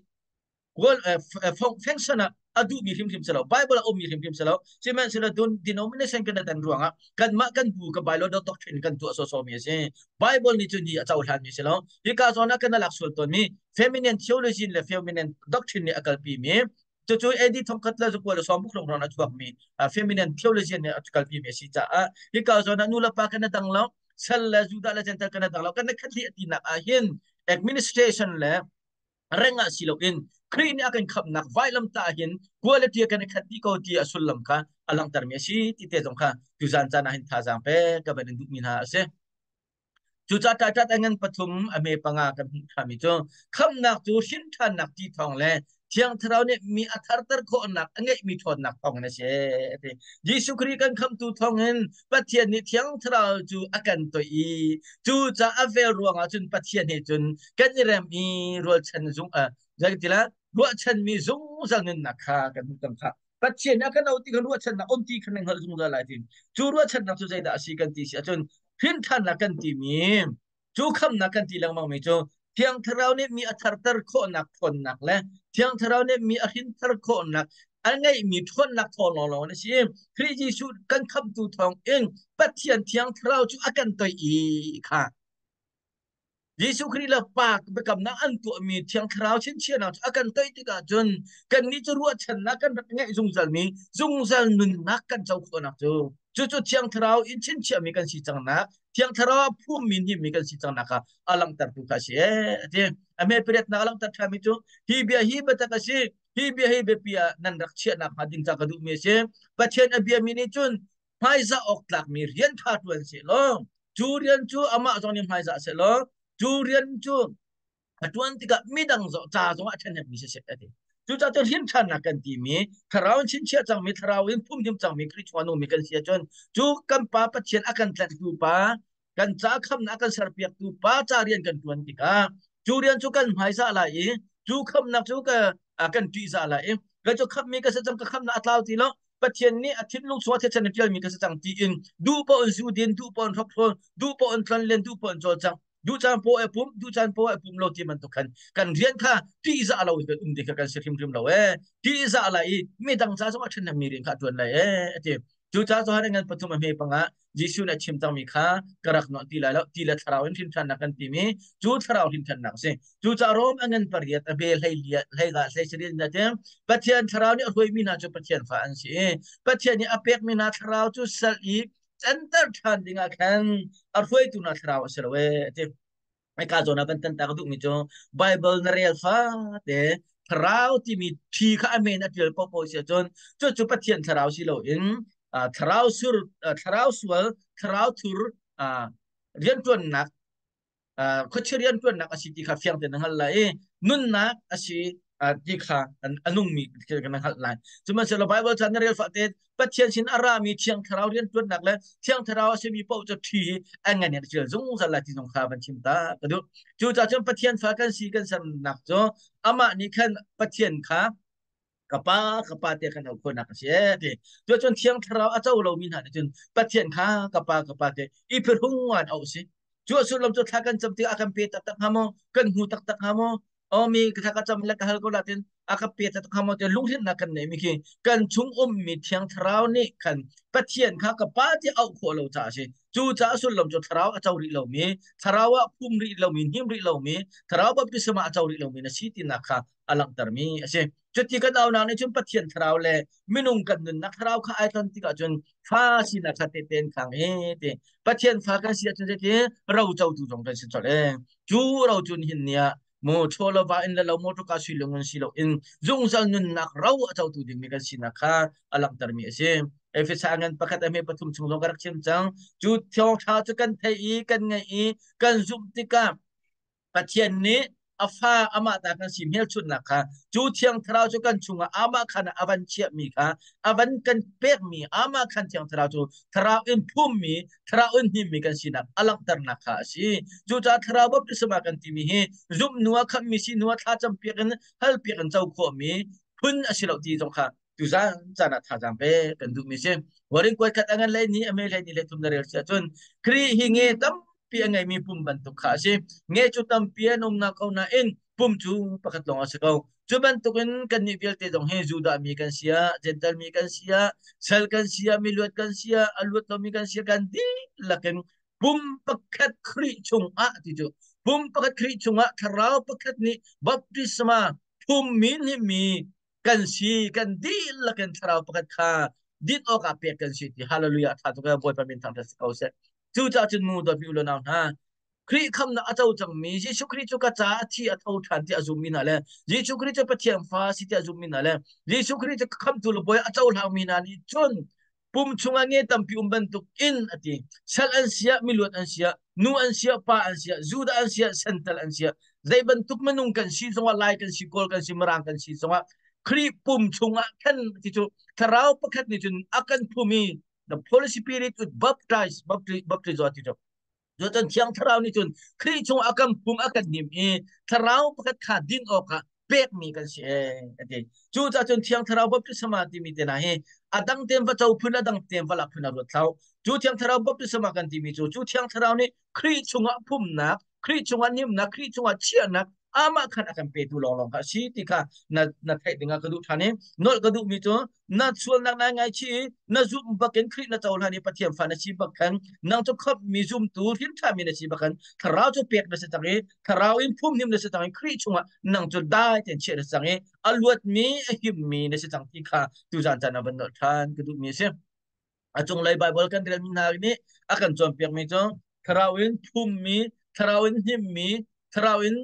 function ah a duhmi hrimhrim si lo. Bible a ummi hrimhrim si lo. Sihmanhsehlaw denomination kan tan ruangah kanmah kan bu ka Bible doctrine kan tuah sawsawmi a si. Bible nih cun hi a cohlanmi si lo. Hika zawn ah kan lak sual tawnmi feminine theology le feminine doctrine nih a kalpimi cucu AD thongkhat le zakua le sawm hrawng a chuakmi feminine theology nih a kalpimi a si caah hika zawn ah nu le pa kan dang lo, sal le Judah le Gentile kan dang lo, kan khat li tinak ah hin administration le reng ah si loin Khrih nih a kan khamhnak vailam ta hin quality kan i khat dih ko ti a sullam kha a langhtermi a si ti te zong kha tuzan caan ah hin thazaang pe ka van in duhmi hna a si. Cucaah ṭaṭat a ngan pathum a hme panga kan hmuh ṭhami cu khamhnak cu hrin ṭhannak ti thawng le Thiang Thlarau nih mi a tharter khawhnak a ngeihmi ṭhawnnak thawngin a si a ti. Jesuh Khrih kan khamhtu thawngin Pathian nih Thiang Thlarau cu a kan toih i cucaah a vel ruangah cun Pathian he cun kan i rem i rualchan zung zeitila ruahchanmi zungzal nunnak kha kan hmuh cang khah. Pathian nih a kan auh ti kha ruahchannak um ti kha nan hngalh zungzal lai ti. Cu ruahchannak cu zeidah a si kan ti si ahcun hrinthannak kan timi cu khamnak kan ti lengmang mi cu Thiang Thlarau nih mi a tharter khawhnak ṭhawnnak le Thiang Thlarau nih mi a hrinthar khawhnak a ngeihmi ṭhawnnak thawng lawnglawng a si. Khrih Jesuh kan khamhtu thawng in Pathian Thiang Thlarau cu a kan toih i kha Jesuh Khrih le Pa biakamnak an tuahmi Thiang Thlarau chinchiahnak cu a kan toih tikah cun kannih cu ruahchannak kan rak ngeih zungzalmi zungzal nunnak kan co khawhnak cu cucu Thiang Thlarau in chinchiahmi kan si cangnak Thiang Thlarau ah phummi hnimmi kan si cangnak kha a langhtertu kha a si ee a ti. A hme pariatnak a langhter ṭhanmi cu hi bia hi biatak a si, hi bia hi biapi ah nan rak chiahnak hnga ding ca ka duhmi a si. Pathian a biami nih cun hmaizah awk tlakmi rian ṭha ṭuan seh law cu rian cu amah zong nih hmaizah seh law cu rian cu a ṭuan tikah midang ca zongah a ṭhahnemmi siseh a ti. Cucaah cun hrimṭhannak kan timi thlarau in chinchiah cangmi thlarau in phumhnim cangmi Khrih chung a nungmi kan si ahcun cu kan Pa Pathian a kan tlanhtu Pa kan ca khamnak a kan serpiaktu Pa ca rian kan ṭuan tikah cu rian cu kan hmaizah lai i cu khamnak cu ka kan ṭihzah lai i ka cu khammi ka si cang ka khamnak a tlau ti lo Pathian nih a thinlung chungah thisen a ṭialmi ka si cang tiin duh paoh in zu din duh paoh in hrokhrol duh paoh in tlonlen duh paoh in cawlcangh duh caan paoh ai pum duh caan paoh ai pum lo ti bantuk khan kan rian kha ṭihzah lo in kan um ti kha kan si hrimhrim lo ee ṭihzah lai i midang ca zongah ṭhahnemmi rian kha a ṭuan lai ee a ti. Cucaah Johan ngan pathum a hme pangah Jesuh nih a chim cangmi kha ka rak nawn ti lai lo ti le thlarau in hrimṭhannak kan timi cu thlarau hrimṭhannak a si. Cucaah Rom a ngan pariat a be hlei hlei ga hlei sarih na te Pathian thlarau nih a hruaimi hna cu Pathian fa an si i Pathian nih a pekmi hna thlarau cu sal i canter ṭhan dingah khan a hruaitu hna thlarau a si lo ee a ti. Hika zawn ah kan tan ta ka duhmi cu Bible na rel fate thlarau timi thi kha a men a ṭial paohpaoh si ahcun cucu Pathian thlarau si loin thlarau sur thlarau sual thlarau thur rianṭuannak khuachia rianṭuannak a si ti kha fiang tein na hngalh lai i nunnak a si ti kha a nungmi kan hngalh lai. Sihmanhsehlaw Bible ca na rel fate Pathian sin a rami Thiang Thlarau rianṭuannak le Thiang Thlarau a simi paoh cu ṭhi hi an ngan in a ṭial zungzal lai ti zong kha van chim ta ka duh. Cucaah cun Pathian fa kan si kan sernak cu amah nih khan Pathian kha ka pa ka pa tiah kan auh khawhnak a si ee ti. Cuacun Thiang Thlarau a co lomi hna nih cun Pathian kha ka pa ka pa ti i phirhung an auh si. Cu a sullam cu thla kan cam tikah a kan pe taktak hnga maw? Kan hmu taktak hnga maw? Aw mi thla ka cam le ka hal ko la tin a ka pe taktak hnga maw ti lunghrinnak kan neih mi khi kan chung ummi Thiang Thlarau nih khan Pathian kha ka pa ti auh khawh lo caah a si. Cu caah sullam cu Thlarau a co rih lomi, Thlarau ah phum rih lomi, hnim rih lomi, Thlarau baptisma a co rih lomi na si tinak kha a langhtermi a si. Cuti kan aunak nih cun Pathian thlarau le minung kan nunnak thlarau kha ai ton tikah cun fa sinak kha tehte an khang i ti. Pathian fa kan si ahcun zeiti ro cotu zong kan si colh e. Cu ro cu nihin ni ah mu chaw lo va in le lo motor ka sui lung in si lo in zungzal nunnak ro a cotu dingmi kan sinak kha a langhtermi a si. Efesa ngan pakhat a hme pathum chung zong ka rak chim cang. Cu thawngṭha cu kan theih i kan ngaih i kan zumh tikah Pathian nih a fa amah ta kan si hmelchunhnak kha cu thiang thlarau cu kan chungah amah khan a van chiahmi kha a van kan pekmi amah khan thiang thlarau cu thlarau in phummi thlarau in hnimmi kan sinak a langhternak kha a si. Cucaah thlarau baptisma kan timi hi zumh hnu ah khamhmi si hnu ah thlacam piak in hal piak in co khawhmi phun a si lo ti zong kha tuzan caan ah thazaang pe kan duhmi si. Warin kuat khat a ngan lei ni a me lei ni le thum na rel si ahcun Khrih hi nge tam. tampi a ngeimi pum bantuk kha a si. Nge cu tampi an umnak ko nain pum cu pakhat lawng a si ko. Cu bantukin kannih vialte zong hi Judah mi kan si ah, Jentail mi kan si ah, sal kan si ah, miluat kan si ah, a luat lomi kan si ah, kan dihlak in pum pakhat Khrih chungah ti cu pum pakhat Khrih chungah thlarau pakhat nih baptisma phummi nih mi kan si, kan dihlak in thlarau pakhat kha din awkah pek kan si ti. Hallelujah, tha tuk e. Bawipa min thangṭhat si ko seh. Cucaah cun mu dawtmi u le nau hna, Khrih khamnak a co cangmi Jesuh Khrih cu ka caah a thi a tho ṭhan ti a zummi hna le Jesuh Khrih cu Pathian fa si ti a zummi hna le Jesuh Khrih cu khamtu le bawi a cohlangmi hna nih cun pum chungah nge tampi um bantuk in a ti. Sal an siah, miluat an siah, nu an siah, pa an siah, Judah an siah, Sental an siah, zei bantuk minung kan si zongah, Lai kan si, Kawl kan si, Mirang kan si zongah Khrih pum chungah khan ti cu thlarau pakhat nih cun a kan phum i the Holy Spirit would baptize baptize ti cu. Cucun Thiang Thlarau nih cun Khrih chung a kan phum a kan hnim i Thlarau pakhat kha din awkah pekmi kan si ee a ti. Cucaah cun Thiang Thlarau baptisma timi te hna hi a dang tein va co phun, a dang tein va lak phun a ruat thlau. Cu Thiang Thlarau baptisma kan timi cu, cu Thiang Thlarau nih Khrih chungah phumnak, Khrih chungah nimnak, Khrih chungah chiahnak amah khan a kan petu lawnglawng kha a si ti kha na na theih dingah ka duh ṭhan i nolh ka duhmi cu na sualnak nai ngaichih i na zumh bakin Khrih na cohlan i Pathian fa na si bak khan nang cu khawpmi zumtu hrimṭhami na si bak khan thlarau cu pek na si cang i thlarau in phumhnim na si cang i Khrih chungah nang cu dai tein chiah na si cang i a luatmi a himmi na si cang ti kha tuzan caan ah van nolh ṭhan ka duhmi a si. A cunglei Baibal kan relmi hna nih a kan cawnpiakmi cu thlarau in phummi, thlarau in hnimmi, thlarau in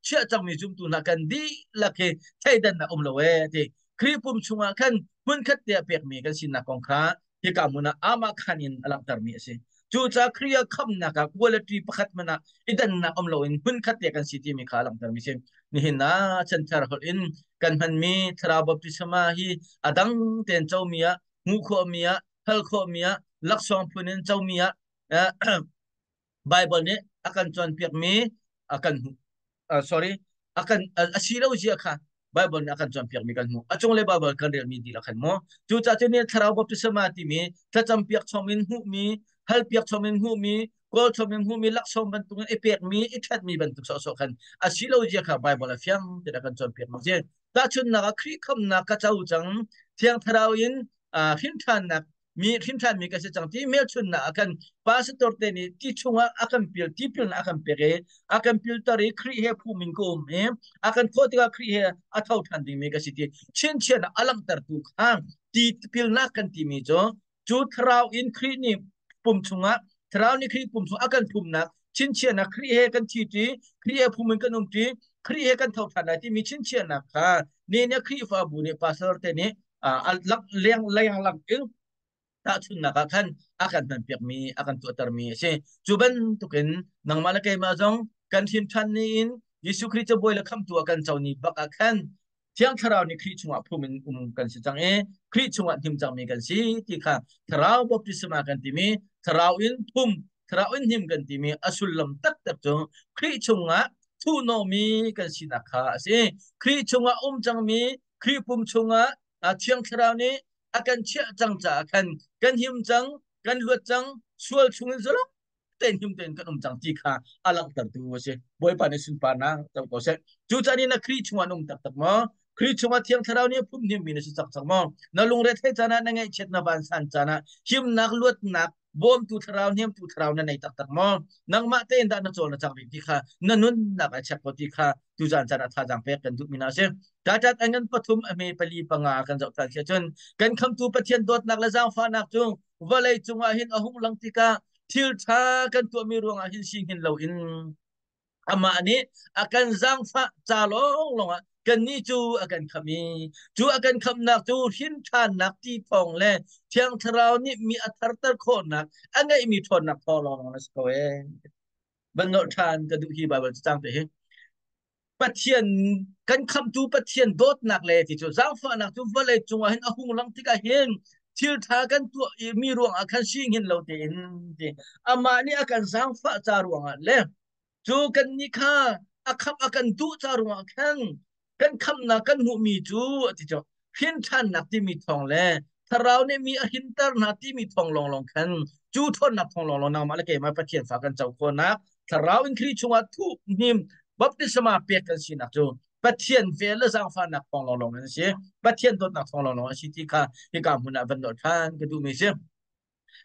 chiah cangmi zumtu hna kan dihlak hi thleidannak um lo ee ti. Khrih pum chungah khan hmunkhat te ah pekmi kan sinak kong kha hika hmun ah amah khan in a langhtermi a si. Cucaah Khrih ah khamhnak ah quality pakhat hmanh ah i dannak um loin hmunkhat te kan si timi kha a langhtermi a si. Nihin ah chanthar holh in kan hmanmi thlarau baptisma hi a dang tein comi ah hmuh khawhmi ah hal khawhmi ah laksawng phun in comi ah Bible nih a kan cawnpiakmi a kan hmuh sorry a kan a si lo zia kha Bible nih a kan cawnpiakmi kan hmuh. A cunglei Bible kan relmi dihlak khan mu. Cucaah cun thlarau baptisma timi thlacampiak chom in hmuhmi, halpiak chom in hmuhmi, kawl chom in hmuhmi laksawng bantukin i pekmi, i ṭhatmi bantuk sawhsawh khan a si lo zia kha Bible a fiang tein a kan cawnpiakmi a si. Tahchunhnak ah Khrih khamnak ka co cang, Thiang Thlarau in hrinṭhannak mi hrinṭhanmi ka si cang ti hmelchunhnak ah khan pastor te nih ti chungah a kan pil tipilnak a kan pek i a kan pilter i Khrih he phum in ka um i a kan thawh tikah Khrih he a tho ṭhan dingmi ka si ti chinchiahnak a langhtertu kha ti tipilnak kan timi cu cu thlarau in Khrih nih pum chungah thlarau nih Khrih pum chung a kan phumnak chinchiahnak Khrih he kan thi ṭi Khrih he phum in kan um ṭi Khrih he kan tho ṭhan lai timi chinchiahnak kha ni nih Khrihfabu nih pastor te nih leng leng lang in tahchunhnak ah khan a kan hmanpiakmi a kan tuahtermi a si. Cu bantukin nangmah le keimah zong kan hrin ṭhan ni in Jesuh Khrih cu Bawi le Khamhtu ah kan co ni bak ah khan Thiang Thlarau nih Khrih chungah phum in um kan si cang i Khrih chungah hnim cangmi kan si ti kha Thlarau baptisma kan timi Thlarau in phum Thlarau in hnim kan timi a sullam taktak cu Khrih chungah thuhnawhmi kan sinak kha a si. Khrih chungah um cangmi Khrih pum chungah Thiang Thlarau nih a kan chiah cang caah khan kan him cang, kan luat cang, sual chungin zalong tein him tein kan um cang ti kha a langhtertu a si. Bawipa nih sunparnak co ko seh. Cucaah ni na Khrih chungah na um taktak maw? Khrih chungah Thiang Thlarau nih a phumhnim mi na si taktak maw? Na lungre theih caan ah, na ngaihchiat na vansan caan ah himnak luatnak bawmtu thlarau hnemtu thlarau na nei taktak maw? Nangmah tein dah na cawl na cang rih ti kha na nunnak a check ko ti kha tuzan caan ah thazaang pek kan duhmi hna a si. Tatat a ngan pathum a hme pali panga kan zoh than siah cun kan khamtu Pathian dawtnak le zaangfahnak cu vawlei cungah hin a hung lang tikah thil ṭha kan tuahmi ruangah hin si hngin loin amah nih a kan zaangfah ca lawnglawng ah kannih cu a kan khamh i cu a kan khamhnak cu hrinṭhannak ti thawng le Thiang Thlarau nih mi a tharter khawhnak a ngeihmi ṭhawnnak thawng lawnglawng a si ko ee. Van nolh ṭhan ka duh hi Baibal cacang te hi. Pathian kan khamhtu Pathian dawtnak le ti cu zaangfahnak cu vawlei cungah hin a hung lang tikah hin thil ṭha kan tuah i mi ruangah khan si hngin lo tein ti amah nih a kan zaangfah ca ruangah le cu kannih kha a khamh a kan duh ca ruangah khan kan khamhnak kan hmuhmi cu ti cu hrinṭhannak timi thawng le Thlarau nih mi a hrinter hna timi thawng lawnglawng khan cu ṭhawnnak thawng lawnglawng nangmah le keimah Pathian fa kan co khawhnak Thlarau in Khrih chungah thuh hnim baptisma pek kan sinak cu Pathian vel le zaangfahnak thawng lawnglawng an si. Pathian dawtnak thawng lawnglawng a si ti kha hika hmun ah van nolh ṭhan ka duhmi si.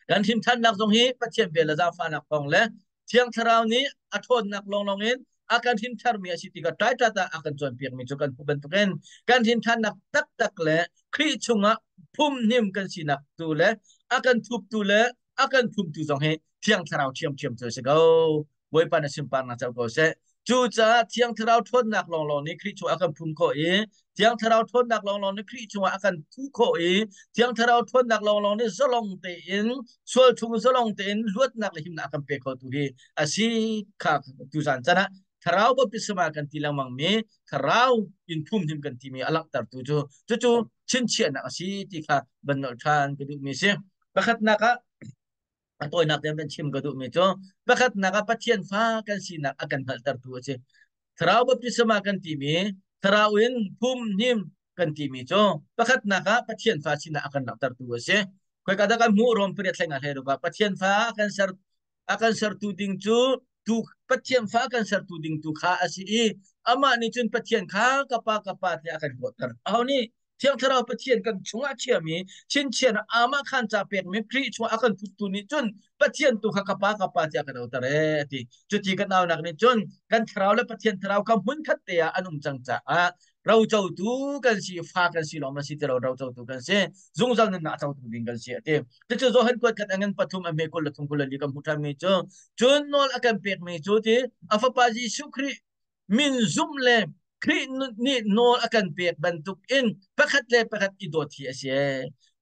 Kan hrimṭhannak zong hi Pathian vel le zaangfahnak thawng le Thiang Thlarau nih a ṭhawnnak lawnglawng in a kan hrimṭharmi a si ti kha ṭaiṭat ah a kan cawnpiakmi cu kan hmuh bantukin kan hrimṭhannak taktak le Khrih chungah phumhnim kan sinak tu le a kan thuptu le a kan phumtu zong hi Thiang Thlarau ṭhiamṭhiam cu a si ko. Bawipa na sunparnak co ko seh. Cucaah Thiang Thlarau ṭhawnnak lawnglawng nih Khrih chungah a kan phum khawh i Thiang Thlarau ṭhawnnak lawnglawng nih Khrih chungah a kan thuh khawh i Thiang Thlarau ṭhawnnak lawnglawng nih zalong tein sual chung zalong tein luatnak le himnak a kan pe khotu hi a si kha tuzan chan ah Thlarau baptisma kan ti lengmang mi Thlarau in phumhnim kan timi a langhtertu cu cucu chinchiahnak a si ti kha van nolh ṭhan ka duhmi si. Pakhatnak ah a tawinak tein kan chim ka duhmi cu pakhatnak ah Pathian fa kan sinak a kan hngalhtertu a si. Thlarau baptisma kan timi thlarau in phum hnim kan timi cu pakhatnak ah Pathian fa sinak a kan langhtertu a si. Khoika dah kan hmuh Rom pariat hlei nga hlei ruk ah Pathian fa kan ser a kan sertu ding cu tu Pathian fa kan sertu ding tu kha a si i amah nih cun Pathian kha ka pa ka pa tiah a kan kawhter. Aho nih Thiang Thlarau Pathian kan chungah chiami chinchin amah khan ca pekmi Khrih chungah a kan puttu nih cun Pathian tu kha ka pa ka pa tiah kan auter ee ti. Cuti kan aunak nih cun kan thlarau le Pathian thlarau kha hmun khat te ah an um cang caah rocotu kan si fa kan si lawng si ti lo rocotu kan si zungzal nunnak cotu ding kan si ati. Cucu Johan kuat khat angan pathum a me kul le thum kul le li kan hmu ṭhan mi cu cun nawl a kan pekmi cu ti a fapa Jesuh Khrih min zumh le Khrih nih nawl a kan pek bantuk in pakhat le pakhat i dawt hi a si.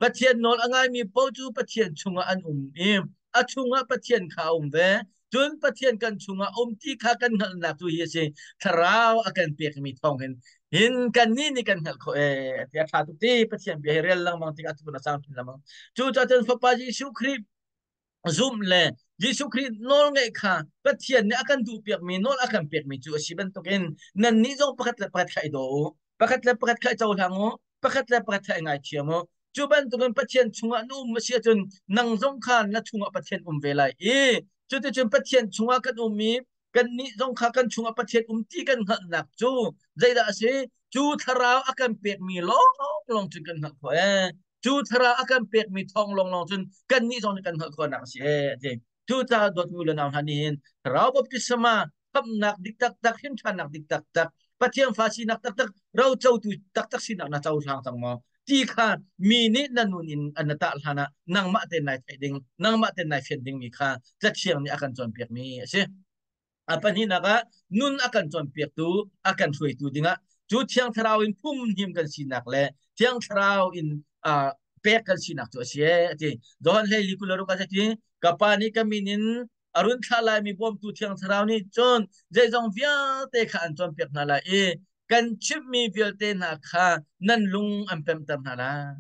Pathian nawl a ngaimi paoh cu Pathian chungah an um i a chungah Pathian kha a um ve. Cun Pathian kan chungah um ti kha kan hngalhnak cu hi a si. Thlarau a kan pekmi thawng hin hin kannih nih kan hngalh khawh ee. Ti a ṭha tuk ti Pathian bia hi rel lengmang tikah a a sang chin lengmang. Cucaah cun Fapa Jesuh Khrih zumh le Jesuh Khrih nawlngaih kha Pathian nih a kan duhpiakmi nawl a kan pekmi cu a si bantukin nannih zong pakhat le pakhat kha i daw u, pakhat le pakhat kha i cohlang u, pakhat le pakhat kha i ngaithiam u. Cu bantukin Pathian chungah na um a si ahcun nang zong kha na chungah Pathian um ve lai i cuticun Pathian chungah kan um i kannih zong kha kan chungah Pathian um ti kan hngalhnak cu zeidah a si? Cu thlarau a kan pekmi lawnglawng cun kan hngalh khawh ee. Cu thlarau a kan pekmi thawng lawnglawng cun kannih zong nih kan hngalh khawhnak a si ee a ti. Cucaah dawtmi le nau hna nih hin thlarau baptisma khamhnak dik taktak, hrimṭhannak dik taktak, Pathian fa sinak taktak, rocotu taktak sinak na cohlang cang maw? Ti kha mi nih na nun in an na tah hlan ah nangmah tein nai theih ding, nangmah tein nai fian dingmi kha Cathiang nih a kan cawnpiakmi a si. A pahnihnak ah nun a kan cawnpiaktu, a kan hruaitu dingah cu Thiang Thlarau in phumhnim kan sinak le Thiang Thlarau in pek kan sinak cu a si ee a ti. Johan 14 26 ah ti ka pa nih ka min in a run thlah laimi bawmtu Thiang Thlarau nih cun zeizong vialte kha an cawnpiak hna lai i kan chimhmi vialte hna kha nan lung an pemter hna lai.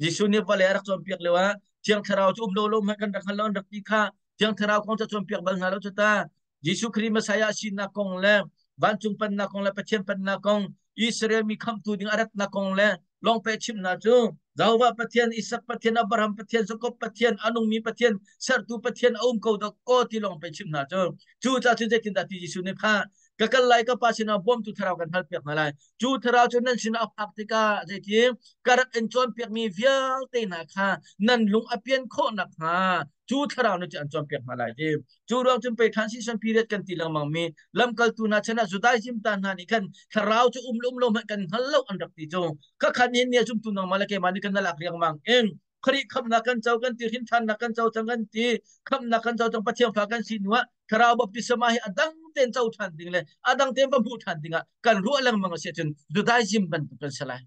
Jesuh nih vawlei a rak cawnpiak lio ah Thiang Thlarau cu um lo lo hmanh kan rak hngal lo an rak ti kha Thiang Thlarau kong cu cawnpiak bal hna lo cu ta. Jesuh Khrih Messiah sinak kong le vancung pennak kong le Pathian pennak kong Israel mi khamhtu ding a ratnak kong le lawngpe chimhnak cu Jehovah Pathian, Isak Pathian, Abraham Pathian, Jakob Pathian, a nungmi Pathian, sertu Pathian a um ko dah ko ti lawng pe chimh hna cu. Cu ca cun zeitindah ti Jesuh nih kha ka kal lai ka pa sinah bawmtu thlarau kan halpiak hna lai. Cu thlarau cu nan sinah a phak tikah zeiti ka rak in cawnpiakmi vialte hna kha nan lung a pian khawh nakhnga cu thlarau nih cun an cawnpiak hna lai ti. Cu ruang cun pei transition period kan ti lengmang mi lamkaltu hna chan ah Judaism ta hna nih khan thlarau cu um le um lo hmanh kan hngal lo an rak ti cu. Kha khan hin ni a zumtu nangmah le keimah nih kan lak riangmang in Khrih khamhnak kan co kan ti hrinthannak kan co cang kan ti khamhnak kan co cang Pathian fa kan si hnu ah thlarau baptisma hi a dang tein co ṭhan ding le a dang tein va hmuh ṭhan ding ah kan ruah lengmang a si ahcun Judaism bantuk kan si lai.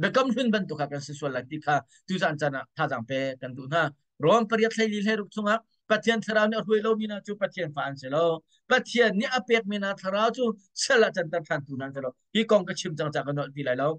Biakam hlun bantuk kha kan si sual lai ti kha tuzan caan ah thazaang pe kan duh hna. Rom pariat hleili hleiruk chungah Pathian thlarau nih a hruai lomi hna cu Pathian fa an si lo. Pathian nih a pekmi hna thlarau cu sal ah canter ṭhantu hna an si lo. Hi kong ka chim cang ca ka nolh ti lai lo.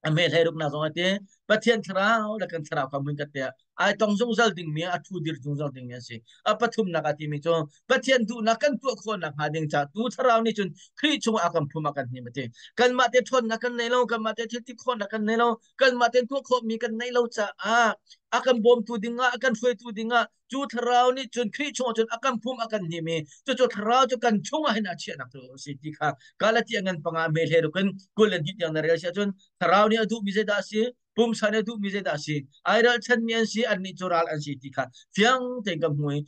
A me hleiruk nak zong a ti. Pathian thlarau le kan thlarau kha hmun khat te ah Ai tong zungzal dingmi, a thu dir zungzal dingmi an si. A pathumnak a timi cu Pathian duhnak kan tuah khawhnak hnga ding ca tu thlarau nih cun Khrih chungah a kan phum a kan hnim a ti. Kanmah te ṭhawnnak kan nei lo, kanmah te thil ti khawhnak kan nei lo, kanmah te tuah khawhmi kan nei lo caah a kan bawmtu dingah, a kan hruaitu dingah cu thlarau nih cun Khrih chungah cun a kan phum a kan hnim i cucu thlarau cu kan chungah hin a chiahnak cu a si ti kha Galatia ngan panga me hle rukin 22 tiang na rel si ahcun thlarau nih a duhmi zeidah a si, pumsa nih a duhmi zeidah a si, ai ralchanmi an si, annih cu ral an si ti kha fiang tein ka hmu i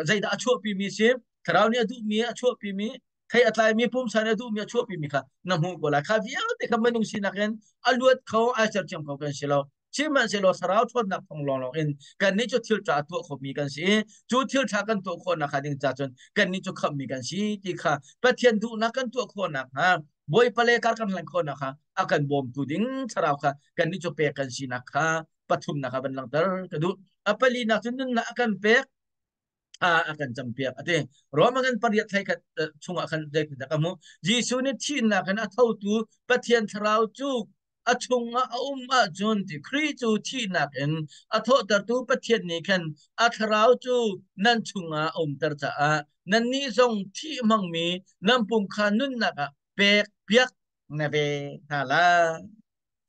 zeidah a chuahpimi si, thlarau nih a duhmi a chuahpimi thei a tlaimi pumsa nih a duhmi a chuahpimi kha na hmuh ko lai. Kha vialte kha minung sinak in a luat kho ai sersiam kho kan si lo. Sihmanhsehlaw thlarau ṭhawnnak thawng lawnglawng in kannih cu thil ṭha a tuah khomi kan si i cu thil ṭha kan tuah khawhnak hnga ding ca cun kannih cu khamhmi kan si ti kha Pathian duhnak kan tuah khawhnak hnga Bawipa le kar kan hlan khawhnak kha a kan bawmtu ding thlarau kha kannih cu pek kan sinak kha pathumnak ah van langhter ka duh. A palinak cu nunnak a kan pek, thla a kan campiak a ti. Roma kan pariat thlai khat chungah khan zeitindah ka hmuh? Jesuh nih thihnak in a thotu Pathian thlarau cu a chungah a um ahcun ti Khrih cu thihnak in a thawhtertu Pathian nih khan a thlarau cu nan chungah a umter caah nannih zong thih hmangmi nan pum kha nunnak ah pek piak na ve hna lai.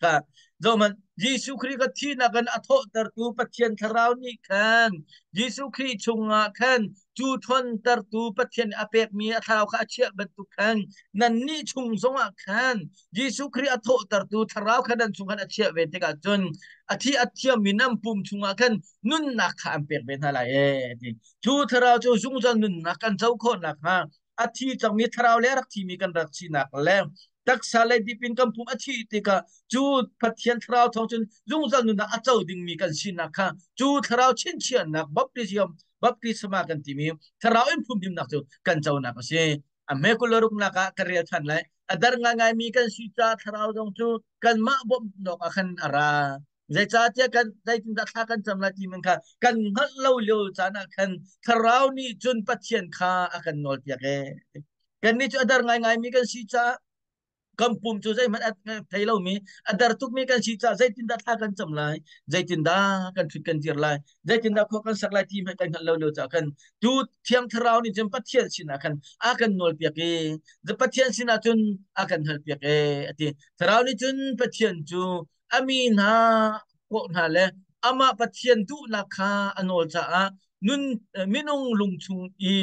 Kha zohhmanh, Jesuh Khrih kha thihnak in a thawhtertu Pathian Thlarau nih khan Jesuh Khrih chungah khan cu ṭhawntertu Pathian nih a pekmi a thlarau kha a chiah bantuk khan nannih chung zongah khan Jesuh Khrih a thawhtertu Thlarau kha nan chung khan a chiah ve tikah cun a thi a thiammi nan pum chungah khan nunnak kha an pek ve hna lai ee ti. Cu Thlarau cu zungzal nunnak kan co khawh nakhnga a thi cangmi thlarau le a rak thimi kan rak sinak le taksa le dipin kan pum a thih tikah cu Pathian thlarau thawng cun zungzal nunnak a co dingmi kan sinak kha cu thlarau chinchiahnak baptism baptisma kan timi thlarau in phumhimnak cu kan conak a si. A hme 26 ah ka rel than lai. A dar ngaingaimi kan si caah thlarau zong cu kanmah bawmhnak ah khan a ra. Zeicahtiah kan zeitindah thla kan cam lai ti man kha kan hngalh lo lio caan ah khan thlarau nih cun Pathian kha a kan nawlpiak ee. Kannih cu a dar ngaingaimi kan si caah kan pum cu zeihmanh a thei lomi a dar tukmi kan si caah zeitindah thla kan cam lai, zeitindah kan ṭhut kan dir lai, zeitindah khua kan sak lai ti hmanh kan hngalh lo lio caah khan tu Thiang Thlarau nih cun Pathian sinah khan a kan nawlpiak i Pathian sinah cun a kan halpiak ee a ti. Thlarau nih cun Pathian cu a mi hna kawh hna le amah Pathian duhnak kha a nawl caah nun minung lungchung i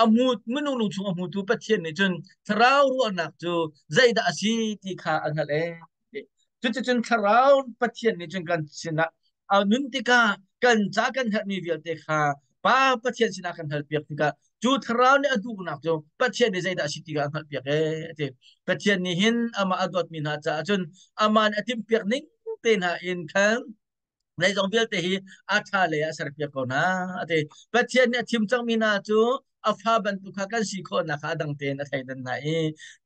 a hmu minung lungchung a hmutu Pathian nih cun thlarau ruahnak cu zeidah a si ti kha a hngalh ee. Cuticun thlarau Pathian nih cun kan sinah a nun tikah kan ca kan herhmi vialte kha Pa Pathian sinah kan halpiak tikah cu thlarau nih a duhnak cu Pathian nih zeidah a si ti kha a hngalhpiak ee a ti. Pathian nih hin amah a dawtmi hna caah cun amah nih a timhpiak ning te hna in khan zeizong vialte hi a ṭha lei ah a serpiak ko hna a ti. Pathian nih a thim cangmi hna cu a fa bantuk kha kan si khawhnak kha a dang tein a thleidan hna i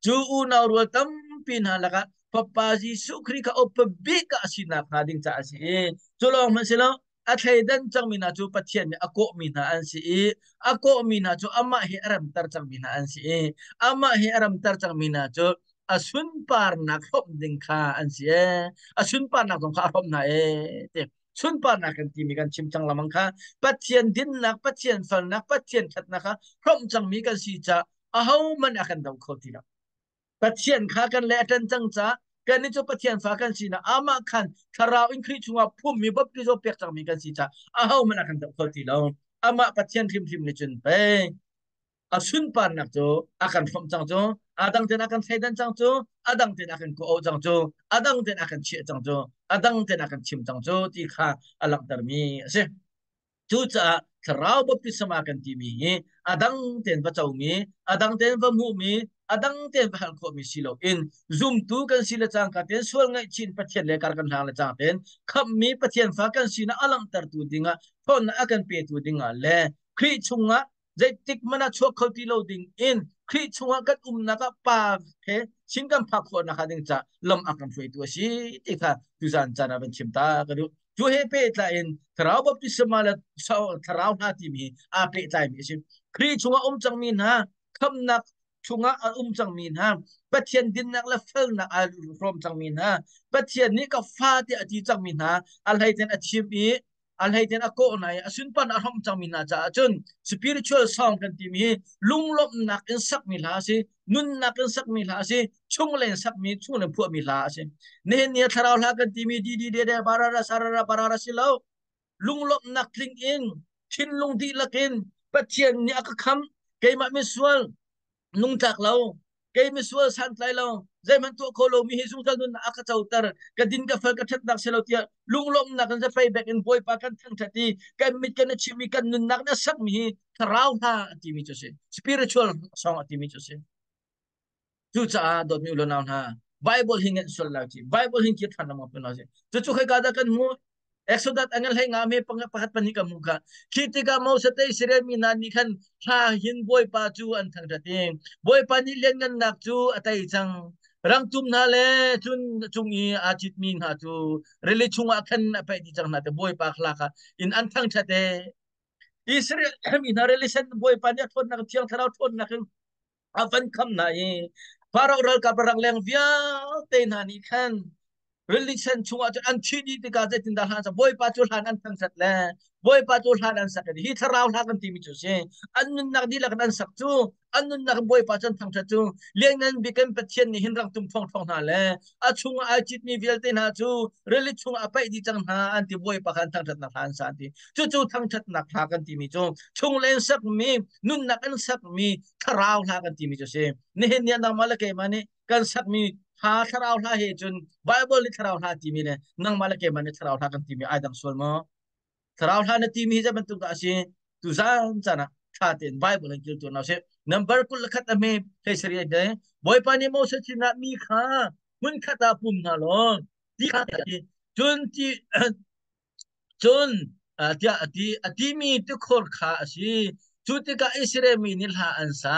cu unau rual tampi hna lakah Fapa Jesuh Khrih kha upa bik ah a sinak hnga ding caah a si i cu lawng hmanh si lo, a thleidan cangmi hna cu Pathian nih a kawhmi hna an si i a kawhmi hna cu amah hi a ramter cangmi hna an si i amah hi a ramter cangmi hna cu a sunparnak hrawmh ding kha an si ee, a sunparnak zong kha a hrawmh hna ee ti. Sunparnak kan timi kan chim cang lamang kha Pathian dinnak, Pathian felnak, Pathian ṭhatnak kha hrawmh cangmi kan si caah ahohmanh a kan do kho ti lo. Pathian kha kan le a ṭan cang caah kannih cu Pathian fa kan sinak amah khan thlarau in Khrih chungah phummi baptism pek cangmi kan si caah ahohmanh a kan doh kho ti lo. Amah Pathian hrimhrim nih cun pei a sunparnak cu a kan hrawmh cang cu, a dang tein a kan thleidan cang cu, a dang tein a kan kawh cang cu, a dang tein a kan chiah cang cu, a dang tein a kan chim cang cu ti kha a langhtermi a si. Cucaah thlarau baptisma kan timi hi a dang tein va comi, a dang tein va hmuhmi, a dang tein va hal khawhmi si loin zumtu kan si le cangka tein sual ngaihchin Pathian le kar kan hlang le cang tein khamhmi Pathian fa kan sinak a langhtertu dingah ṭhawnnak a kan petu dingah le Khrih chungah zeitik hmanh ah chuak kho ti lo ding in Khrih chungah kan umnak ah Pa he sin kan phak khawhnak hnga ding ca lam a kan hruaitu a si ti kha tuzan caan ah van chim ta ka duh. Cu he pehtlai in thlarau baptisma le thlarau hna timi hi aa pehtlaimi a si. Khrih chungah um cangmi hna khamnak chungah a um cangmi hna, Pathian dinnak le felnak aa hrawm cangmi hna, Pathian nih ka fa tiah a ti cangmi hna, a hleiten a chim i. A hleiten a kawh hna i a sunpan a hrawmh cangmi hna caah cun spiritual song kan timi hi lunglawmhnak in sakmi hla a si, nunnak in sakmi hla a si, chunglen sakmi, chunglen phuahmi hla a si. Nihin ni ah thlarau hla kan timi di di de de barara sarara barara si lo. Lunglawmhnak tling in thinlung dihlak in Pathian nih a ka khamh, keimah misual nungtlak lo, kei misual santlai lo, zeihmanh tuah kho lomi hi zungzal nunnak a ka coter, ka din ka fel ka ṭhatnak si lo tiah lunglawmhnak in zapei bek in Bawipa kan thangṭhat i kan mit kan i chimh i kan nunnak nih a sakmi hi thlarau hla a timi cu a si, spiritual song a timi cu a si. Cucaah dawtmi u le nau hna, Bible hi ngeih sual lai ci. Bible hi kir ṭhan lengmang pin si. Cucu khoika dah kan hmuh? Exodus angan hlei nga me panga pakhat pahnih kan hmuh kha. Khi tikah Moses te Israel mi hna nih khan thla hin Bawipa cu an thangṭhat i Bawipa nih lianngannak cu a tei cang. Rangtum hna le cun cung i aa citmi hna cu rili chungah khan a paih dih cang hna te Bawipa hla kha in an thangṭhat e. Israel mi hna rili sen Bawipa nih a ṭhawnnak Thiang Thlarau ṭhawnnak in a van kham hna i Pharaoh ralkap rangleng vialte hna nih khan rili sen chungah cun an thih dih tikah zeitindah hlan sak Bawipa cu hlan an thangṭhat le Bawipa cu hlan an sak i hi thlarau hla kan timi cu si an nunnak dihlak in an sak cu an nunnak in Bawipa cu an thangṭhat cu lianngan bik in Pathian nih hin rangtum ṭhawngṭhawng hna le a chungah ai citmi vialte hna cu rili chungah a paih dih cang hna an ti. Bawipa kha an thangṭhatnak hla an sa an ti. Cucu thangṭhatnak hla kan timi cu chunglen sakmi nunnak an sakmi thlarau hla kan timi cu si. Nihin ni ah nangmah le keimah nih kan sakmi hla thlarau hla he cun Bible nih thlarau hla timi le nangmah le keimah nih thlarau hla kan timi ai dang sual maw? Thlarau hla na timi hi zei bantuk dah a si? Tu zan caan ah ṭha tein Bible in kil tuah sih. Number 21 a hme hlei sarih te Bawipa nih Moses sinah mi kha hmun khat ah pum hna law ti kha cun ti Cun tiah a ti, a timi tikhur kha a si. Cu tikah Israel mi nih hla an sa.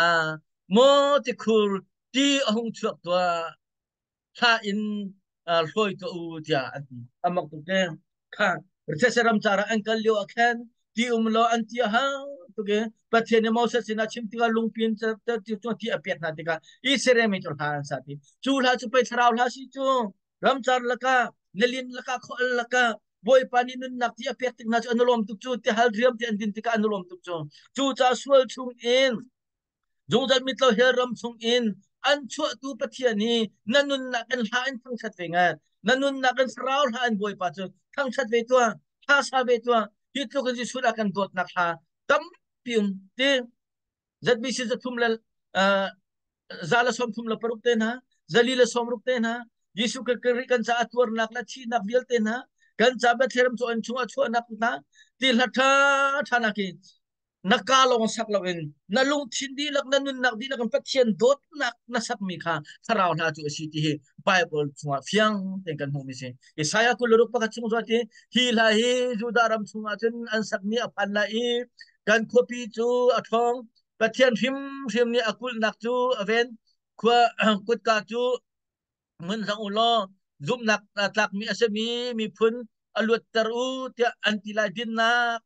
Maw tikhur, ti a hung chuak tuah, hla in hlawi tuah u tiah an ti. A mak tuk te. Kha thetse ram car ah an kal lio ah khan ti um law an ti a hang tuk i Pathian nih Moses sinah chim tikah lungpi in ti a pek hna tikah Israel mi cu hla an sa ti. Cu hla cu pei thlarau hla si cu. Ramcar lakah, nilin lakah, khual lakah Bawipa nih nunnak ti a pek tik hna cu an lawm tuk cu, tihal riam ti an din tikah an lawm tuk cu. Cu ca sual chung in zungzal mitlo hell ram chung in an chuahtu Pathian hi na nunnak in hla in thangṭhat ve ngat. Na nunnak in thlarau hla in Bawipa cu thangṭhat ve tuah, hla sa ve tuah. Hi tluk in Jesuh a kan dawtnak hla tampi um ti. ZBC 300 le 136 te hna, 460 te hna, Jesuh Khrih kan caah tuarnak le thihnak vialte hna, kan ca Bethlehem cu an chungah chuahnak hna, ti hla ṭha ṭha nak i na ka lawng sak loin na lungthin dihlak na nunnak dihlak in Pathian dawtnak na sakmi kha thlarau hla cu a si ti hi Bible chungah fiang tein kan hmuhmi si. Isaiah 26 chung zuat hi hi hla hi Judah ram chungah cun an sakmi a phan lai i kan khuapi cu a ṭhawng. Pathian hrimhrim nih a kulhnak cu a ven. Khua kutka cu ngun hlah u law zumhnak tlakmi a simi miphun a luatter u tiah an ti lai. Dinnak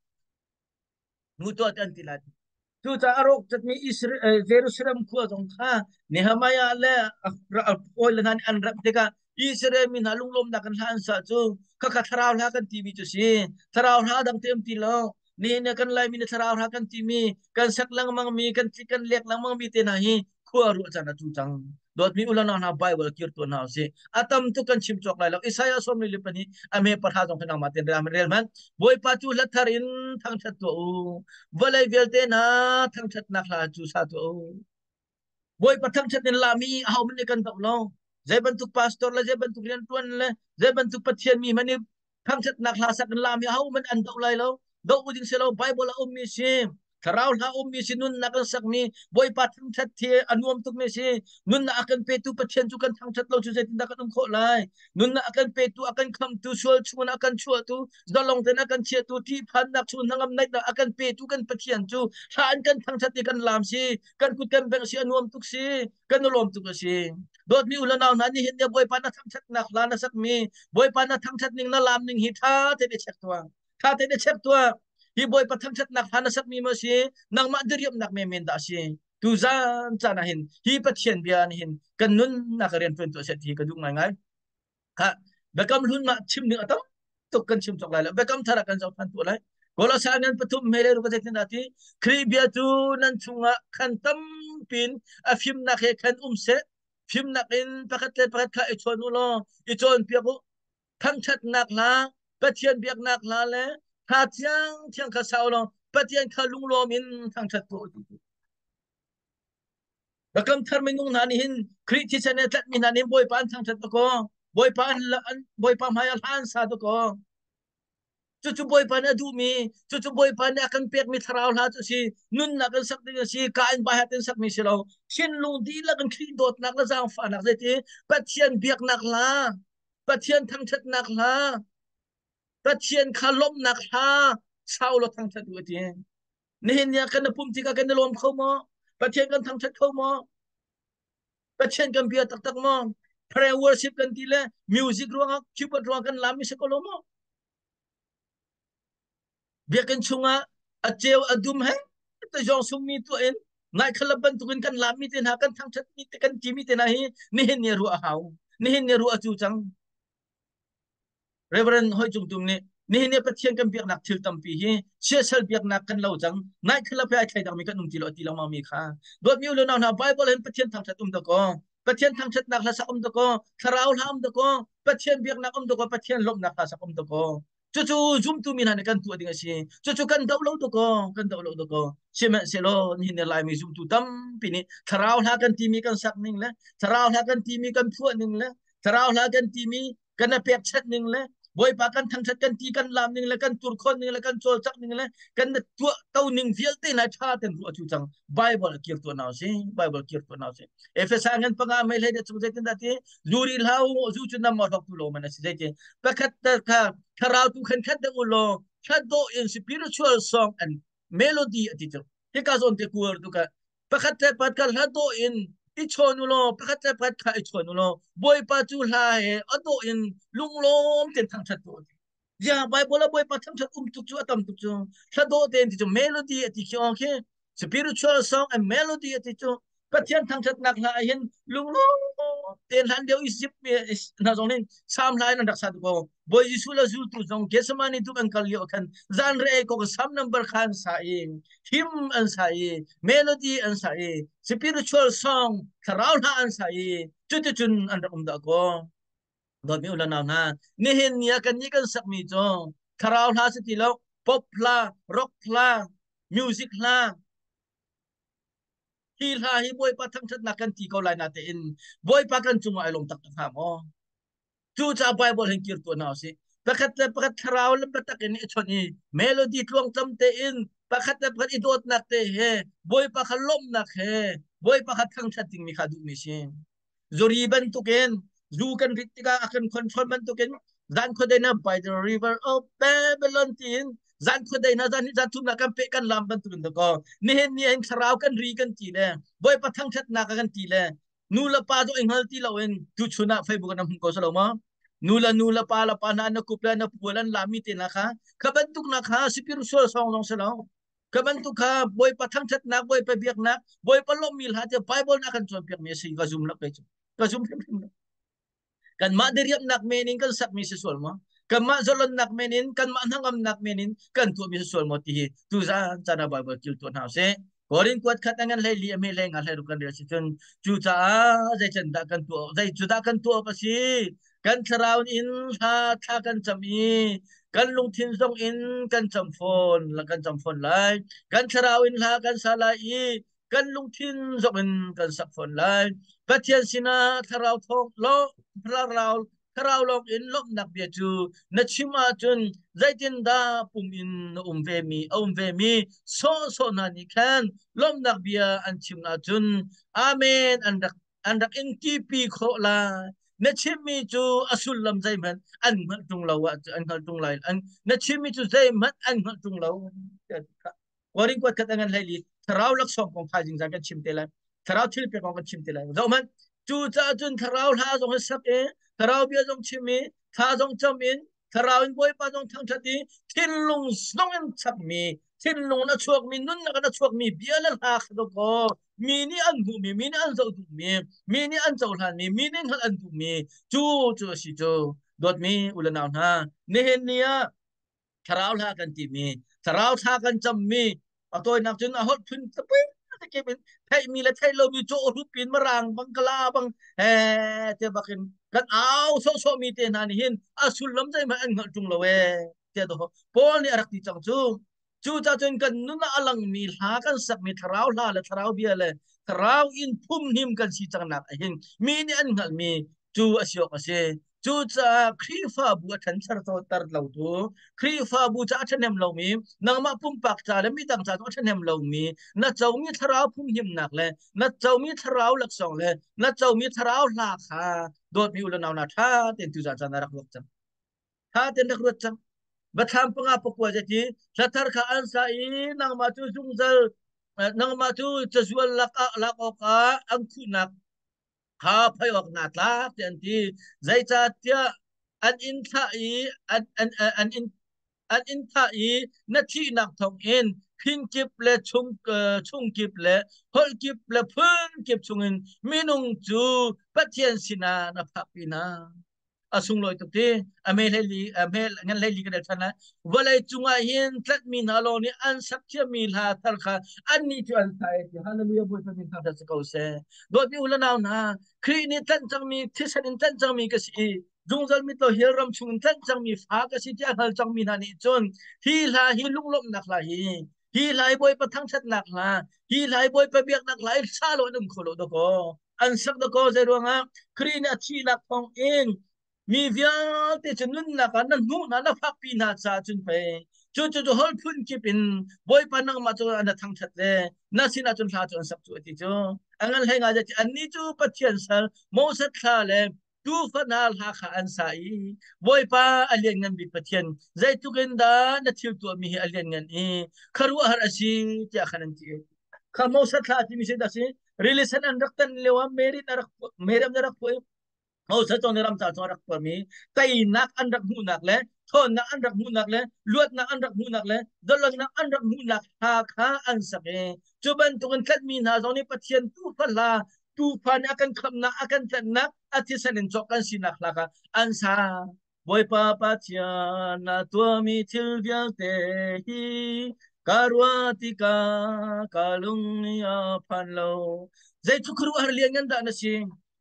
hmu tuah tiah an ti lai. Cucaah a rawk catmi Jerusalem khua zong kha Nehemiah le a hawile hna nih an remh tikah Israel mi hna lunglawmnak in hla an sa cu khakha thlarau hla kan timi cu si. Thlarau hla dang te um ti lo. Nihin ah kan Laimi nih thlarau hla kan timi, kan sak lengmang mi, kan tlik kan lek lengmang mi te hna hi khua ruah caan a cu cang. Dawtmi ulanau hna, Bible kir tuan hna usih. A tam tuk kan chim cawk lai lo. Isaiah 42 a me 10 zong khi nangmah ten rel hmanh. Bawipa cu hla thar in thangṭhat tuah u. Vawlei vialte hna thangṭhatnak hla cu sa tuah u. Bawipa thangṭhat in lami ahohmanh nih kan doh lo. Zei bantuk pastor le zei bantuk rianṭuan le zei bantuk Pathian mi hmanh nih thangṭhatnak hla sak in lami ahohmanh an doh lai lo. Doh ding si lo. Bible a ummi si. Thlarau hla ummi si. Nunnak an sakmi Bawipa thangṭhat hi a nuam tukmi si. Nunnak a kan petu Pathian cu kan thangṭhat lo cu zeitindah kan um khawh lai? Nunnak a kan petu, a kan khamtu, sual chungin a kan chuahtu, zalong tein a kan chiahtu, ṭihphannak chung hnangam naihnak a kan petu kan Pathian cu hla an kan thangṭhat i kan laam si. Kan kut kan bengh si, a nuam tuk si, kan i lawm tuk a si. Dawtmi u le nau hna, nihin ni Bawipa na thangṭhatnak hla na sakmi, Bawipa na thangṭhat ning na laam ning hi ṭha tein i check tuah, ṭha tein i check tuah. Hi Bawipa thangṭhatnak hla na sakmi maw si, nangmah diriamnak menmen dah a si? Tu zan caan ah hin hi Pathian bia nih hin kan nunnak rian ṭuan tuah seh ti hi ka duh ngaingai. Ha, Biakam Hlun mah chim ding a tam. tuk kan chim cawk lai lo. Biakam thar ah kan zoh than tu lai. Kolosai ngan pathum hme le ruka zeitin dah ti Khrih bia cu nan chungah khan tampin a fimnak he khan um seh. Fimnak in pakhat le pakhat kha i chawn u law i cawnpiak u. Thangṭhatnak hla, Pathian biaknak hla le hla thiangthiang kha sa u law Pathian kha lunglawm in thangṭhat tuah u. Biakam thar minung hna nih hin Khrih thisen he tlatmi hna nih Bawipa an thangṭhat tuk aw. Bawipa an, an Bawipa hmai ah hla an sa tuk aw. Cucu Bawipa nih a duhmi, cucu Bawipa nih a kan pekmi thlarau hla cu a si. Nunnak in sak ding a si, ka in baihat in sakmi si lo. Thinlung dihlak in Khrih dawtnak le zaangfahnak zeiti Pathian biaknak hla, Pathian thangṭhatnak hla, Pathian kha lawmhnak hla sau law thangṭhat u a ti. Nihin ni ah kan i pumh tikah kan i lawm kho maw? Pathian kan thangṭhat kho maw? Pathian kan bia taktak maw? Prayer worship kan ti le music ruangah keyboard ruangah kan lam mi si ko lo maw? Biakinn chungah a ceu a dum he te zong sungmi tuah in ngaikhalap bantukin kan lam mi te hna kan thangṭhat mi te kan ti mi te hna hi nihin ni ruah a hau. Nihin ni ruah a cu cang. Reverend Hoi Cung Tum nih nihin ni Pathian kan biaknak thil tampi hi siasal biaknak kan lo cang nai khalap he ai thlai mi kan um ti lo ti lengmang mi kha dawtmi u le nau hna Bible hin Pathian thangthat um dakaw Pathian thangthatnak hla sak um dakaw thlarau hla um dakaw Pathian biaknak um dakaw Pathian lawmhnak hla sak um dakaw cucu zumtu mi hna nih kan tuah ding a si cucu kan doh lo dakaw kan doh lo dakaw sihmanhsehlaw nihin ni Laimi zumtu tampi nih thlarau hla kan timi kan sak ning le thlarau hla kan timi kan phuah ning le thlarau hla kan timi kan i pekchanh ning le Bawipa kan thangṭhat kan ti kan lam ning le kan turkhon ning le kan cawlcangh ning le kan tuah to ning vialte na ṭha ten ruah cu cang Bible kir tuah na si Bible kir tuah na si Efesa ngan panga mei hlei de chung zeitin dah ti zuri hlau zu cu nam hlok tu lo man a si zeiti pakhat kha thlarau tu khan khat de u law thla in spiritual song and melody ati cu hika zawn te kuar tu ka pakhat le pakhat kha hla dawh in i chawn u law pakhat le pakhat kha i chawn u law Bawipa cu hla he a dawh in lunglawm tein thangṭhat tuah u. Ya Bible ah Bawipa thangṭhat um tuk cu a tam tuk cu hla dawh tein ti cu melody a ti khi aw khi spiritual song and melody a ti cu Pathian thangṭhatnak hla ah hin lunglawm tein hlan lio Egypt mi hna zong nih Salm hla in an rak sa tuk ko. Bawi Jesuh le zultu zong Gethsemane dum an kal lio khan zan re ko Salm number kha an sa i hymn an sa i melody an sa i spiritual song thlarau hla an sa i cuticun an rak um dah ko. Dawtmi u le nau hna, nihin ni ah kannih kan sakmi cu thlarau hla si ti lo, pop hla, rock hla, music hla, Hi hla hi Bawipa thangṭhatnak kan ti ko lai natein Bawipa kan cungah ai lawm taktak hnga maw? Cucaah Bible hin kir tuah hna usih. Pakhat le pakhat thlarau le biatak in i chawnh i melody tluangtlam tein pakhat le pakhat i dawtnak te he Bawipa kha lawmhnak he Bawipa kha thangṭhat dingmi kha duhmi si. Zuri bantukin zu kan rit tikah a kan control bantukin zan khuadei na by the river of Babylon tiin zan khuadei na zan zan thumnak kan pe kan lam bantukin to ko nihin ni hin thlarau kan ri kan ti le Bawipa thangthatnak kan ti le nu le pa zong i hngal ti loin tu chun ah Facebook na hmu ko salo ma nu le nu le pa le pa na na kup le na pual an lami te na kha kha bantuk na kha spiritual song zong salo Kha bantuk kha Bawipa thangṭhatnak, Bawipa biaknak, Bawipa lawmhmi hla tiah Bible nih a kan cawnpiakmi a si. Ka zum lo kei cu. Ka zum hrimhrim lo. Kanmah diriamnak men in kan sakmi si sual maw? Kanmah zalonnak men in, kanmah hnangamnak men in kan tuahmi si sual maw ti hi tuzaan caan ah Bible kil tuah hna usih. Korin kuat khat a ngan hlei li a hme hlei nga hlei ruk kan rel si cun cucaah zei can dah kan tuah zei cu dah kan tuah awk a si kan thlarau in hla thla kan cam i kan lungthin zong in kan cam fawn kan cam fawn lai kan thlarau in hla kan sa lai i kan lungthin zong in kan sak fawn lai Pathian sinah thlarau thawng lo thlarau thlarau lawng in lawmhnak bia cu na chim ahcun zeitindah pum in na um ve mi a um ve mi sawhsawh hna nih khan lawmhnak bia an chim ahcun amen an rak an rak in tipi khawh lai na chimmi cu a sullam zeihmanh an hngalh ṭung lo ah an hngalh ṭung lai an na chimmi cu zeihmanh an hngalh ṭung lo Korin kuat khat an hlei li thlarau laksawng kong thaizing zan kan chim te lai thlarau thil pek kong kan chim te lai zohhmanh cu caah cun thlarau hla zong hi sak i thlarau bia zong chim i thla zong cam in thlarau in bawipa zong thangṭhat i thinlung zong in chakmi thinlung in a chuakmi nunnak in a chuakmi bia le hla kha kaw mi nih an hmuhmi mi nih an zoh duhmi mi nih an cohlanmi mi nih hngalh an duhmi cu cu a si cu. Dawtmi u le nau hna, nihin ni ah thlarau hla kan timi, thlarau thla kan cammi, a tawinak cun a holh phun tapui kip in theihmi le theih lomi cawh hrup in marang bang kala bang he te bakin kan au sawhsawh mi te hna nih hin a sullam zeihmanh an hngalh ṭung lo ee tiah dawh Paul nih a rak ti cang cu. Cucaah cun kan nun ah a langmi hla kan sakmi thlarau hla le thlarau bia le thlarau in phumhnim kan si cangnak ah hin mi nih an hngalhmi cu a si awk a si. Cucaah Khrihfabu a ṭhancher ter lotu, Khrihfabu ca a ṭhahnem lomi, nangmah pumpak ca le midang ca zong a ṭhahnem lomi, na comi thlarau phumhimnak le na comi thlarau laksawng le na comi thlarau hla kha dawtmi u le nau hna ṭha tein tuzaan caan ah rak ruak cang. Tha ten rak ruat cang. Bathlam panga pakua zati hlathar kha an sa i nangmah cu zungzal nangmah cu cazual lak ah lak awkah an khuhnak kha phai awk naa tlak ti an ti. Zeicahtiah an in thlah i an an an in an in thah i na thihnak thawngin phing kip le chung chung kip le holh kip le phun kip chungin minung cu Pathian sinah na phakpi hna. A sunglawi tuk ti a me hlei a me ngan hlei li kan el than lai. Vawlei cungah hin tlatmi hna lawng nih an sak thiammi hla thar kha annih cu an sa e ti. Hallelujah, Bawipa min thangṭhat si ko seh. Dawtmi u le nau hna, Khrih nih tlanh cangmi thisen in tlanh cangmi ka si i zungzal mitlaw hell ram chung in tlanh cangmi fa ka si ti a hngal cangmi hna nih cun hi hla hi lunglawmhnak hla hi hi hla hi Bawipa thangṭhatnak hla hi hla hi Bawipa biaknak hla hi sa lo an um kho lo dakaw. An sak dakaw. Zei ruangah? Khrih nih a thihnak thawng in mi vialte cu nunnak ah na hnuh hna, na fakpi hna caah cun pei cu cu cu holh phun kip in Bawipa nangmah cu na thangṭhat le na sinah cun hla cu an sak cu a ti cu. A ngan hlei ngai ti annih cu Pathian sal Moses thla le tuufa hna hla kha an sa i Bawipa a lianngan bik Pathian, zeitluk in dah na thil tuahmi hi a lianngan i khuaruahhar a si tiah khan an ti. Kha Moses thla timi si dah si rili sen an rak tan lio ah Mary na rak Mary na rak phuah i Moses cong nih ramcar chung a rak phuahmi teinak an rak hmuhnak le ṭhawnnak an rak hmuhnak le luatnak an rak hmuhnak le zalonnak an rak hmuhnak hla kha an sak i cu bantukin tlatmi hna zong nih Pathian tuufa hla, tuufa nih a kan khamhnak, a kan tlanhnak, a thisen in cawk kan sinak hla kha an sa. Bawipa Pathian, na tuahmi thil vialte hi ka ruah tikah ka lung nih a phan lo. Zeitluk khuaruahhar lianngan dah na si!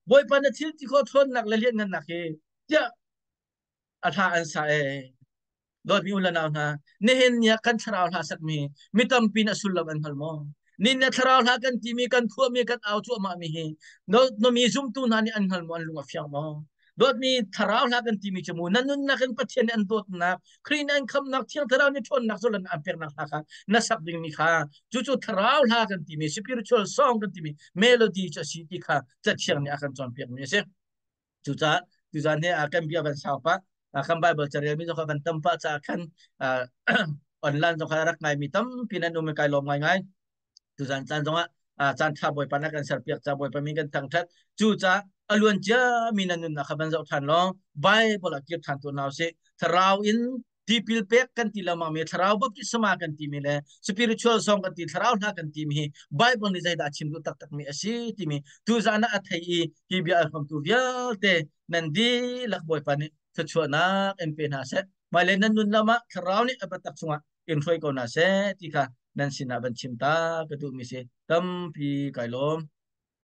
Bawipa na thil ti khawh ṭhawnnak le lianngannak hi tiah a hla an sa ee. Dawtmi u le nau hna, nihin ni ah kan thlarau hla sakmi mi tampi nih a sullam an hngal maw? Nin le thlarau hla kan timi, kan phuahmi, kan au cuahmahmi hi no mi zumtu hna nih an hngal maw, an lung a fiang maw? Dawtmi thlarau hla kan timi cu mu na nunnak in Pathian nih an dawtnak, Khrih nih an khamnak, Thiang Thlarau nih ṭhawnnak zulan an peknak hla kha na sak dingmi kha cucu thlarau hla kan timi, spiritual song kan timi melody cu a si ti kha Cathiang nih a kan cawnpiakmi a si. Cucaah tuzaan hi kan bia van sau pah, kan Bible carelmi zong kha van tam pah caah khan online zong kha rak ngaimi tampi nan um i kai lawm ngaingai. Tuzaan caan zongah caan ṭha Bawipa na kan serpiak ca Bawipa min kan thangṭhat. Cucaah a luan ciami nan nunnak kha van zoh ṭhan law Bible ah kir ṭhan tuah hna usih. Thlarau in tipil pek kan ti lengmang mi, thlarau baptisma kan timi le spiritual song kan ti, thlarau hla kan timi hi Bible nih zeidah a chim duh taktak mi a si timi tuzaan ah a thei i hi bia a hrawmtu vialte nan dihlak Bawipa nih thluachuahnak in pe hna seh. Hmailei nan nun lam ah thlarau nih a biatak chungah in hruai ko hna seh ti kha nan sinah van chim ta ka duhmi si. Tampi kai lawm.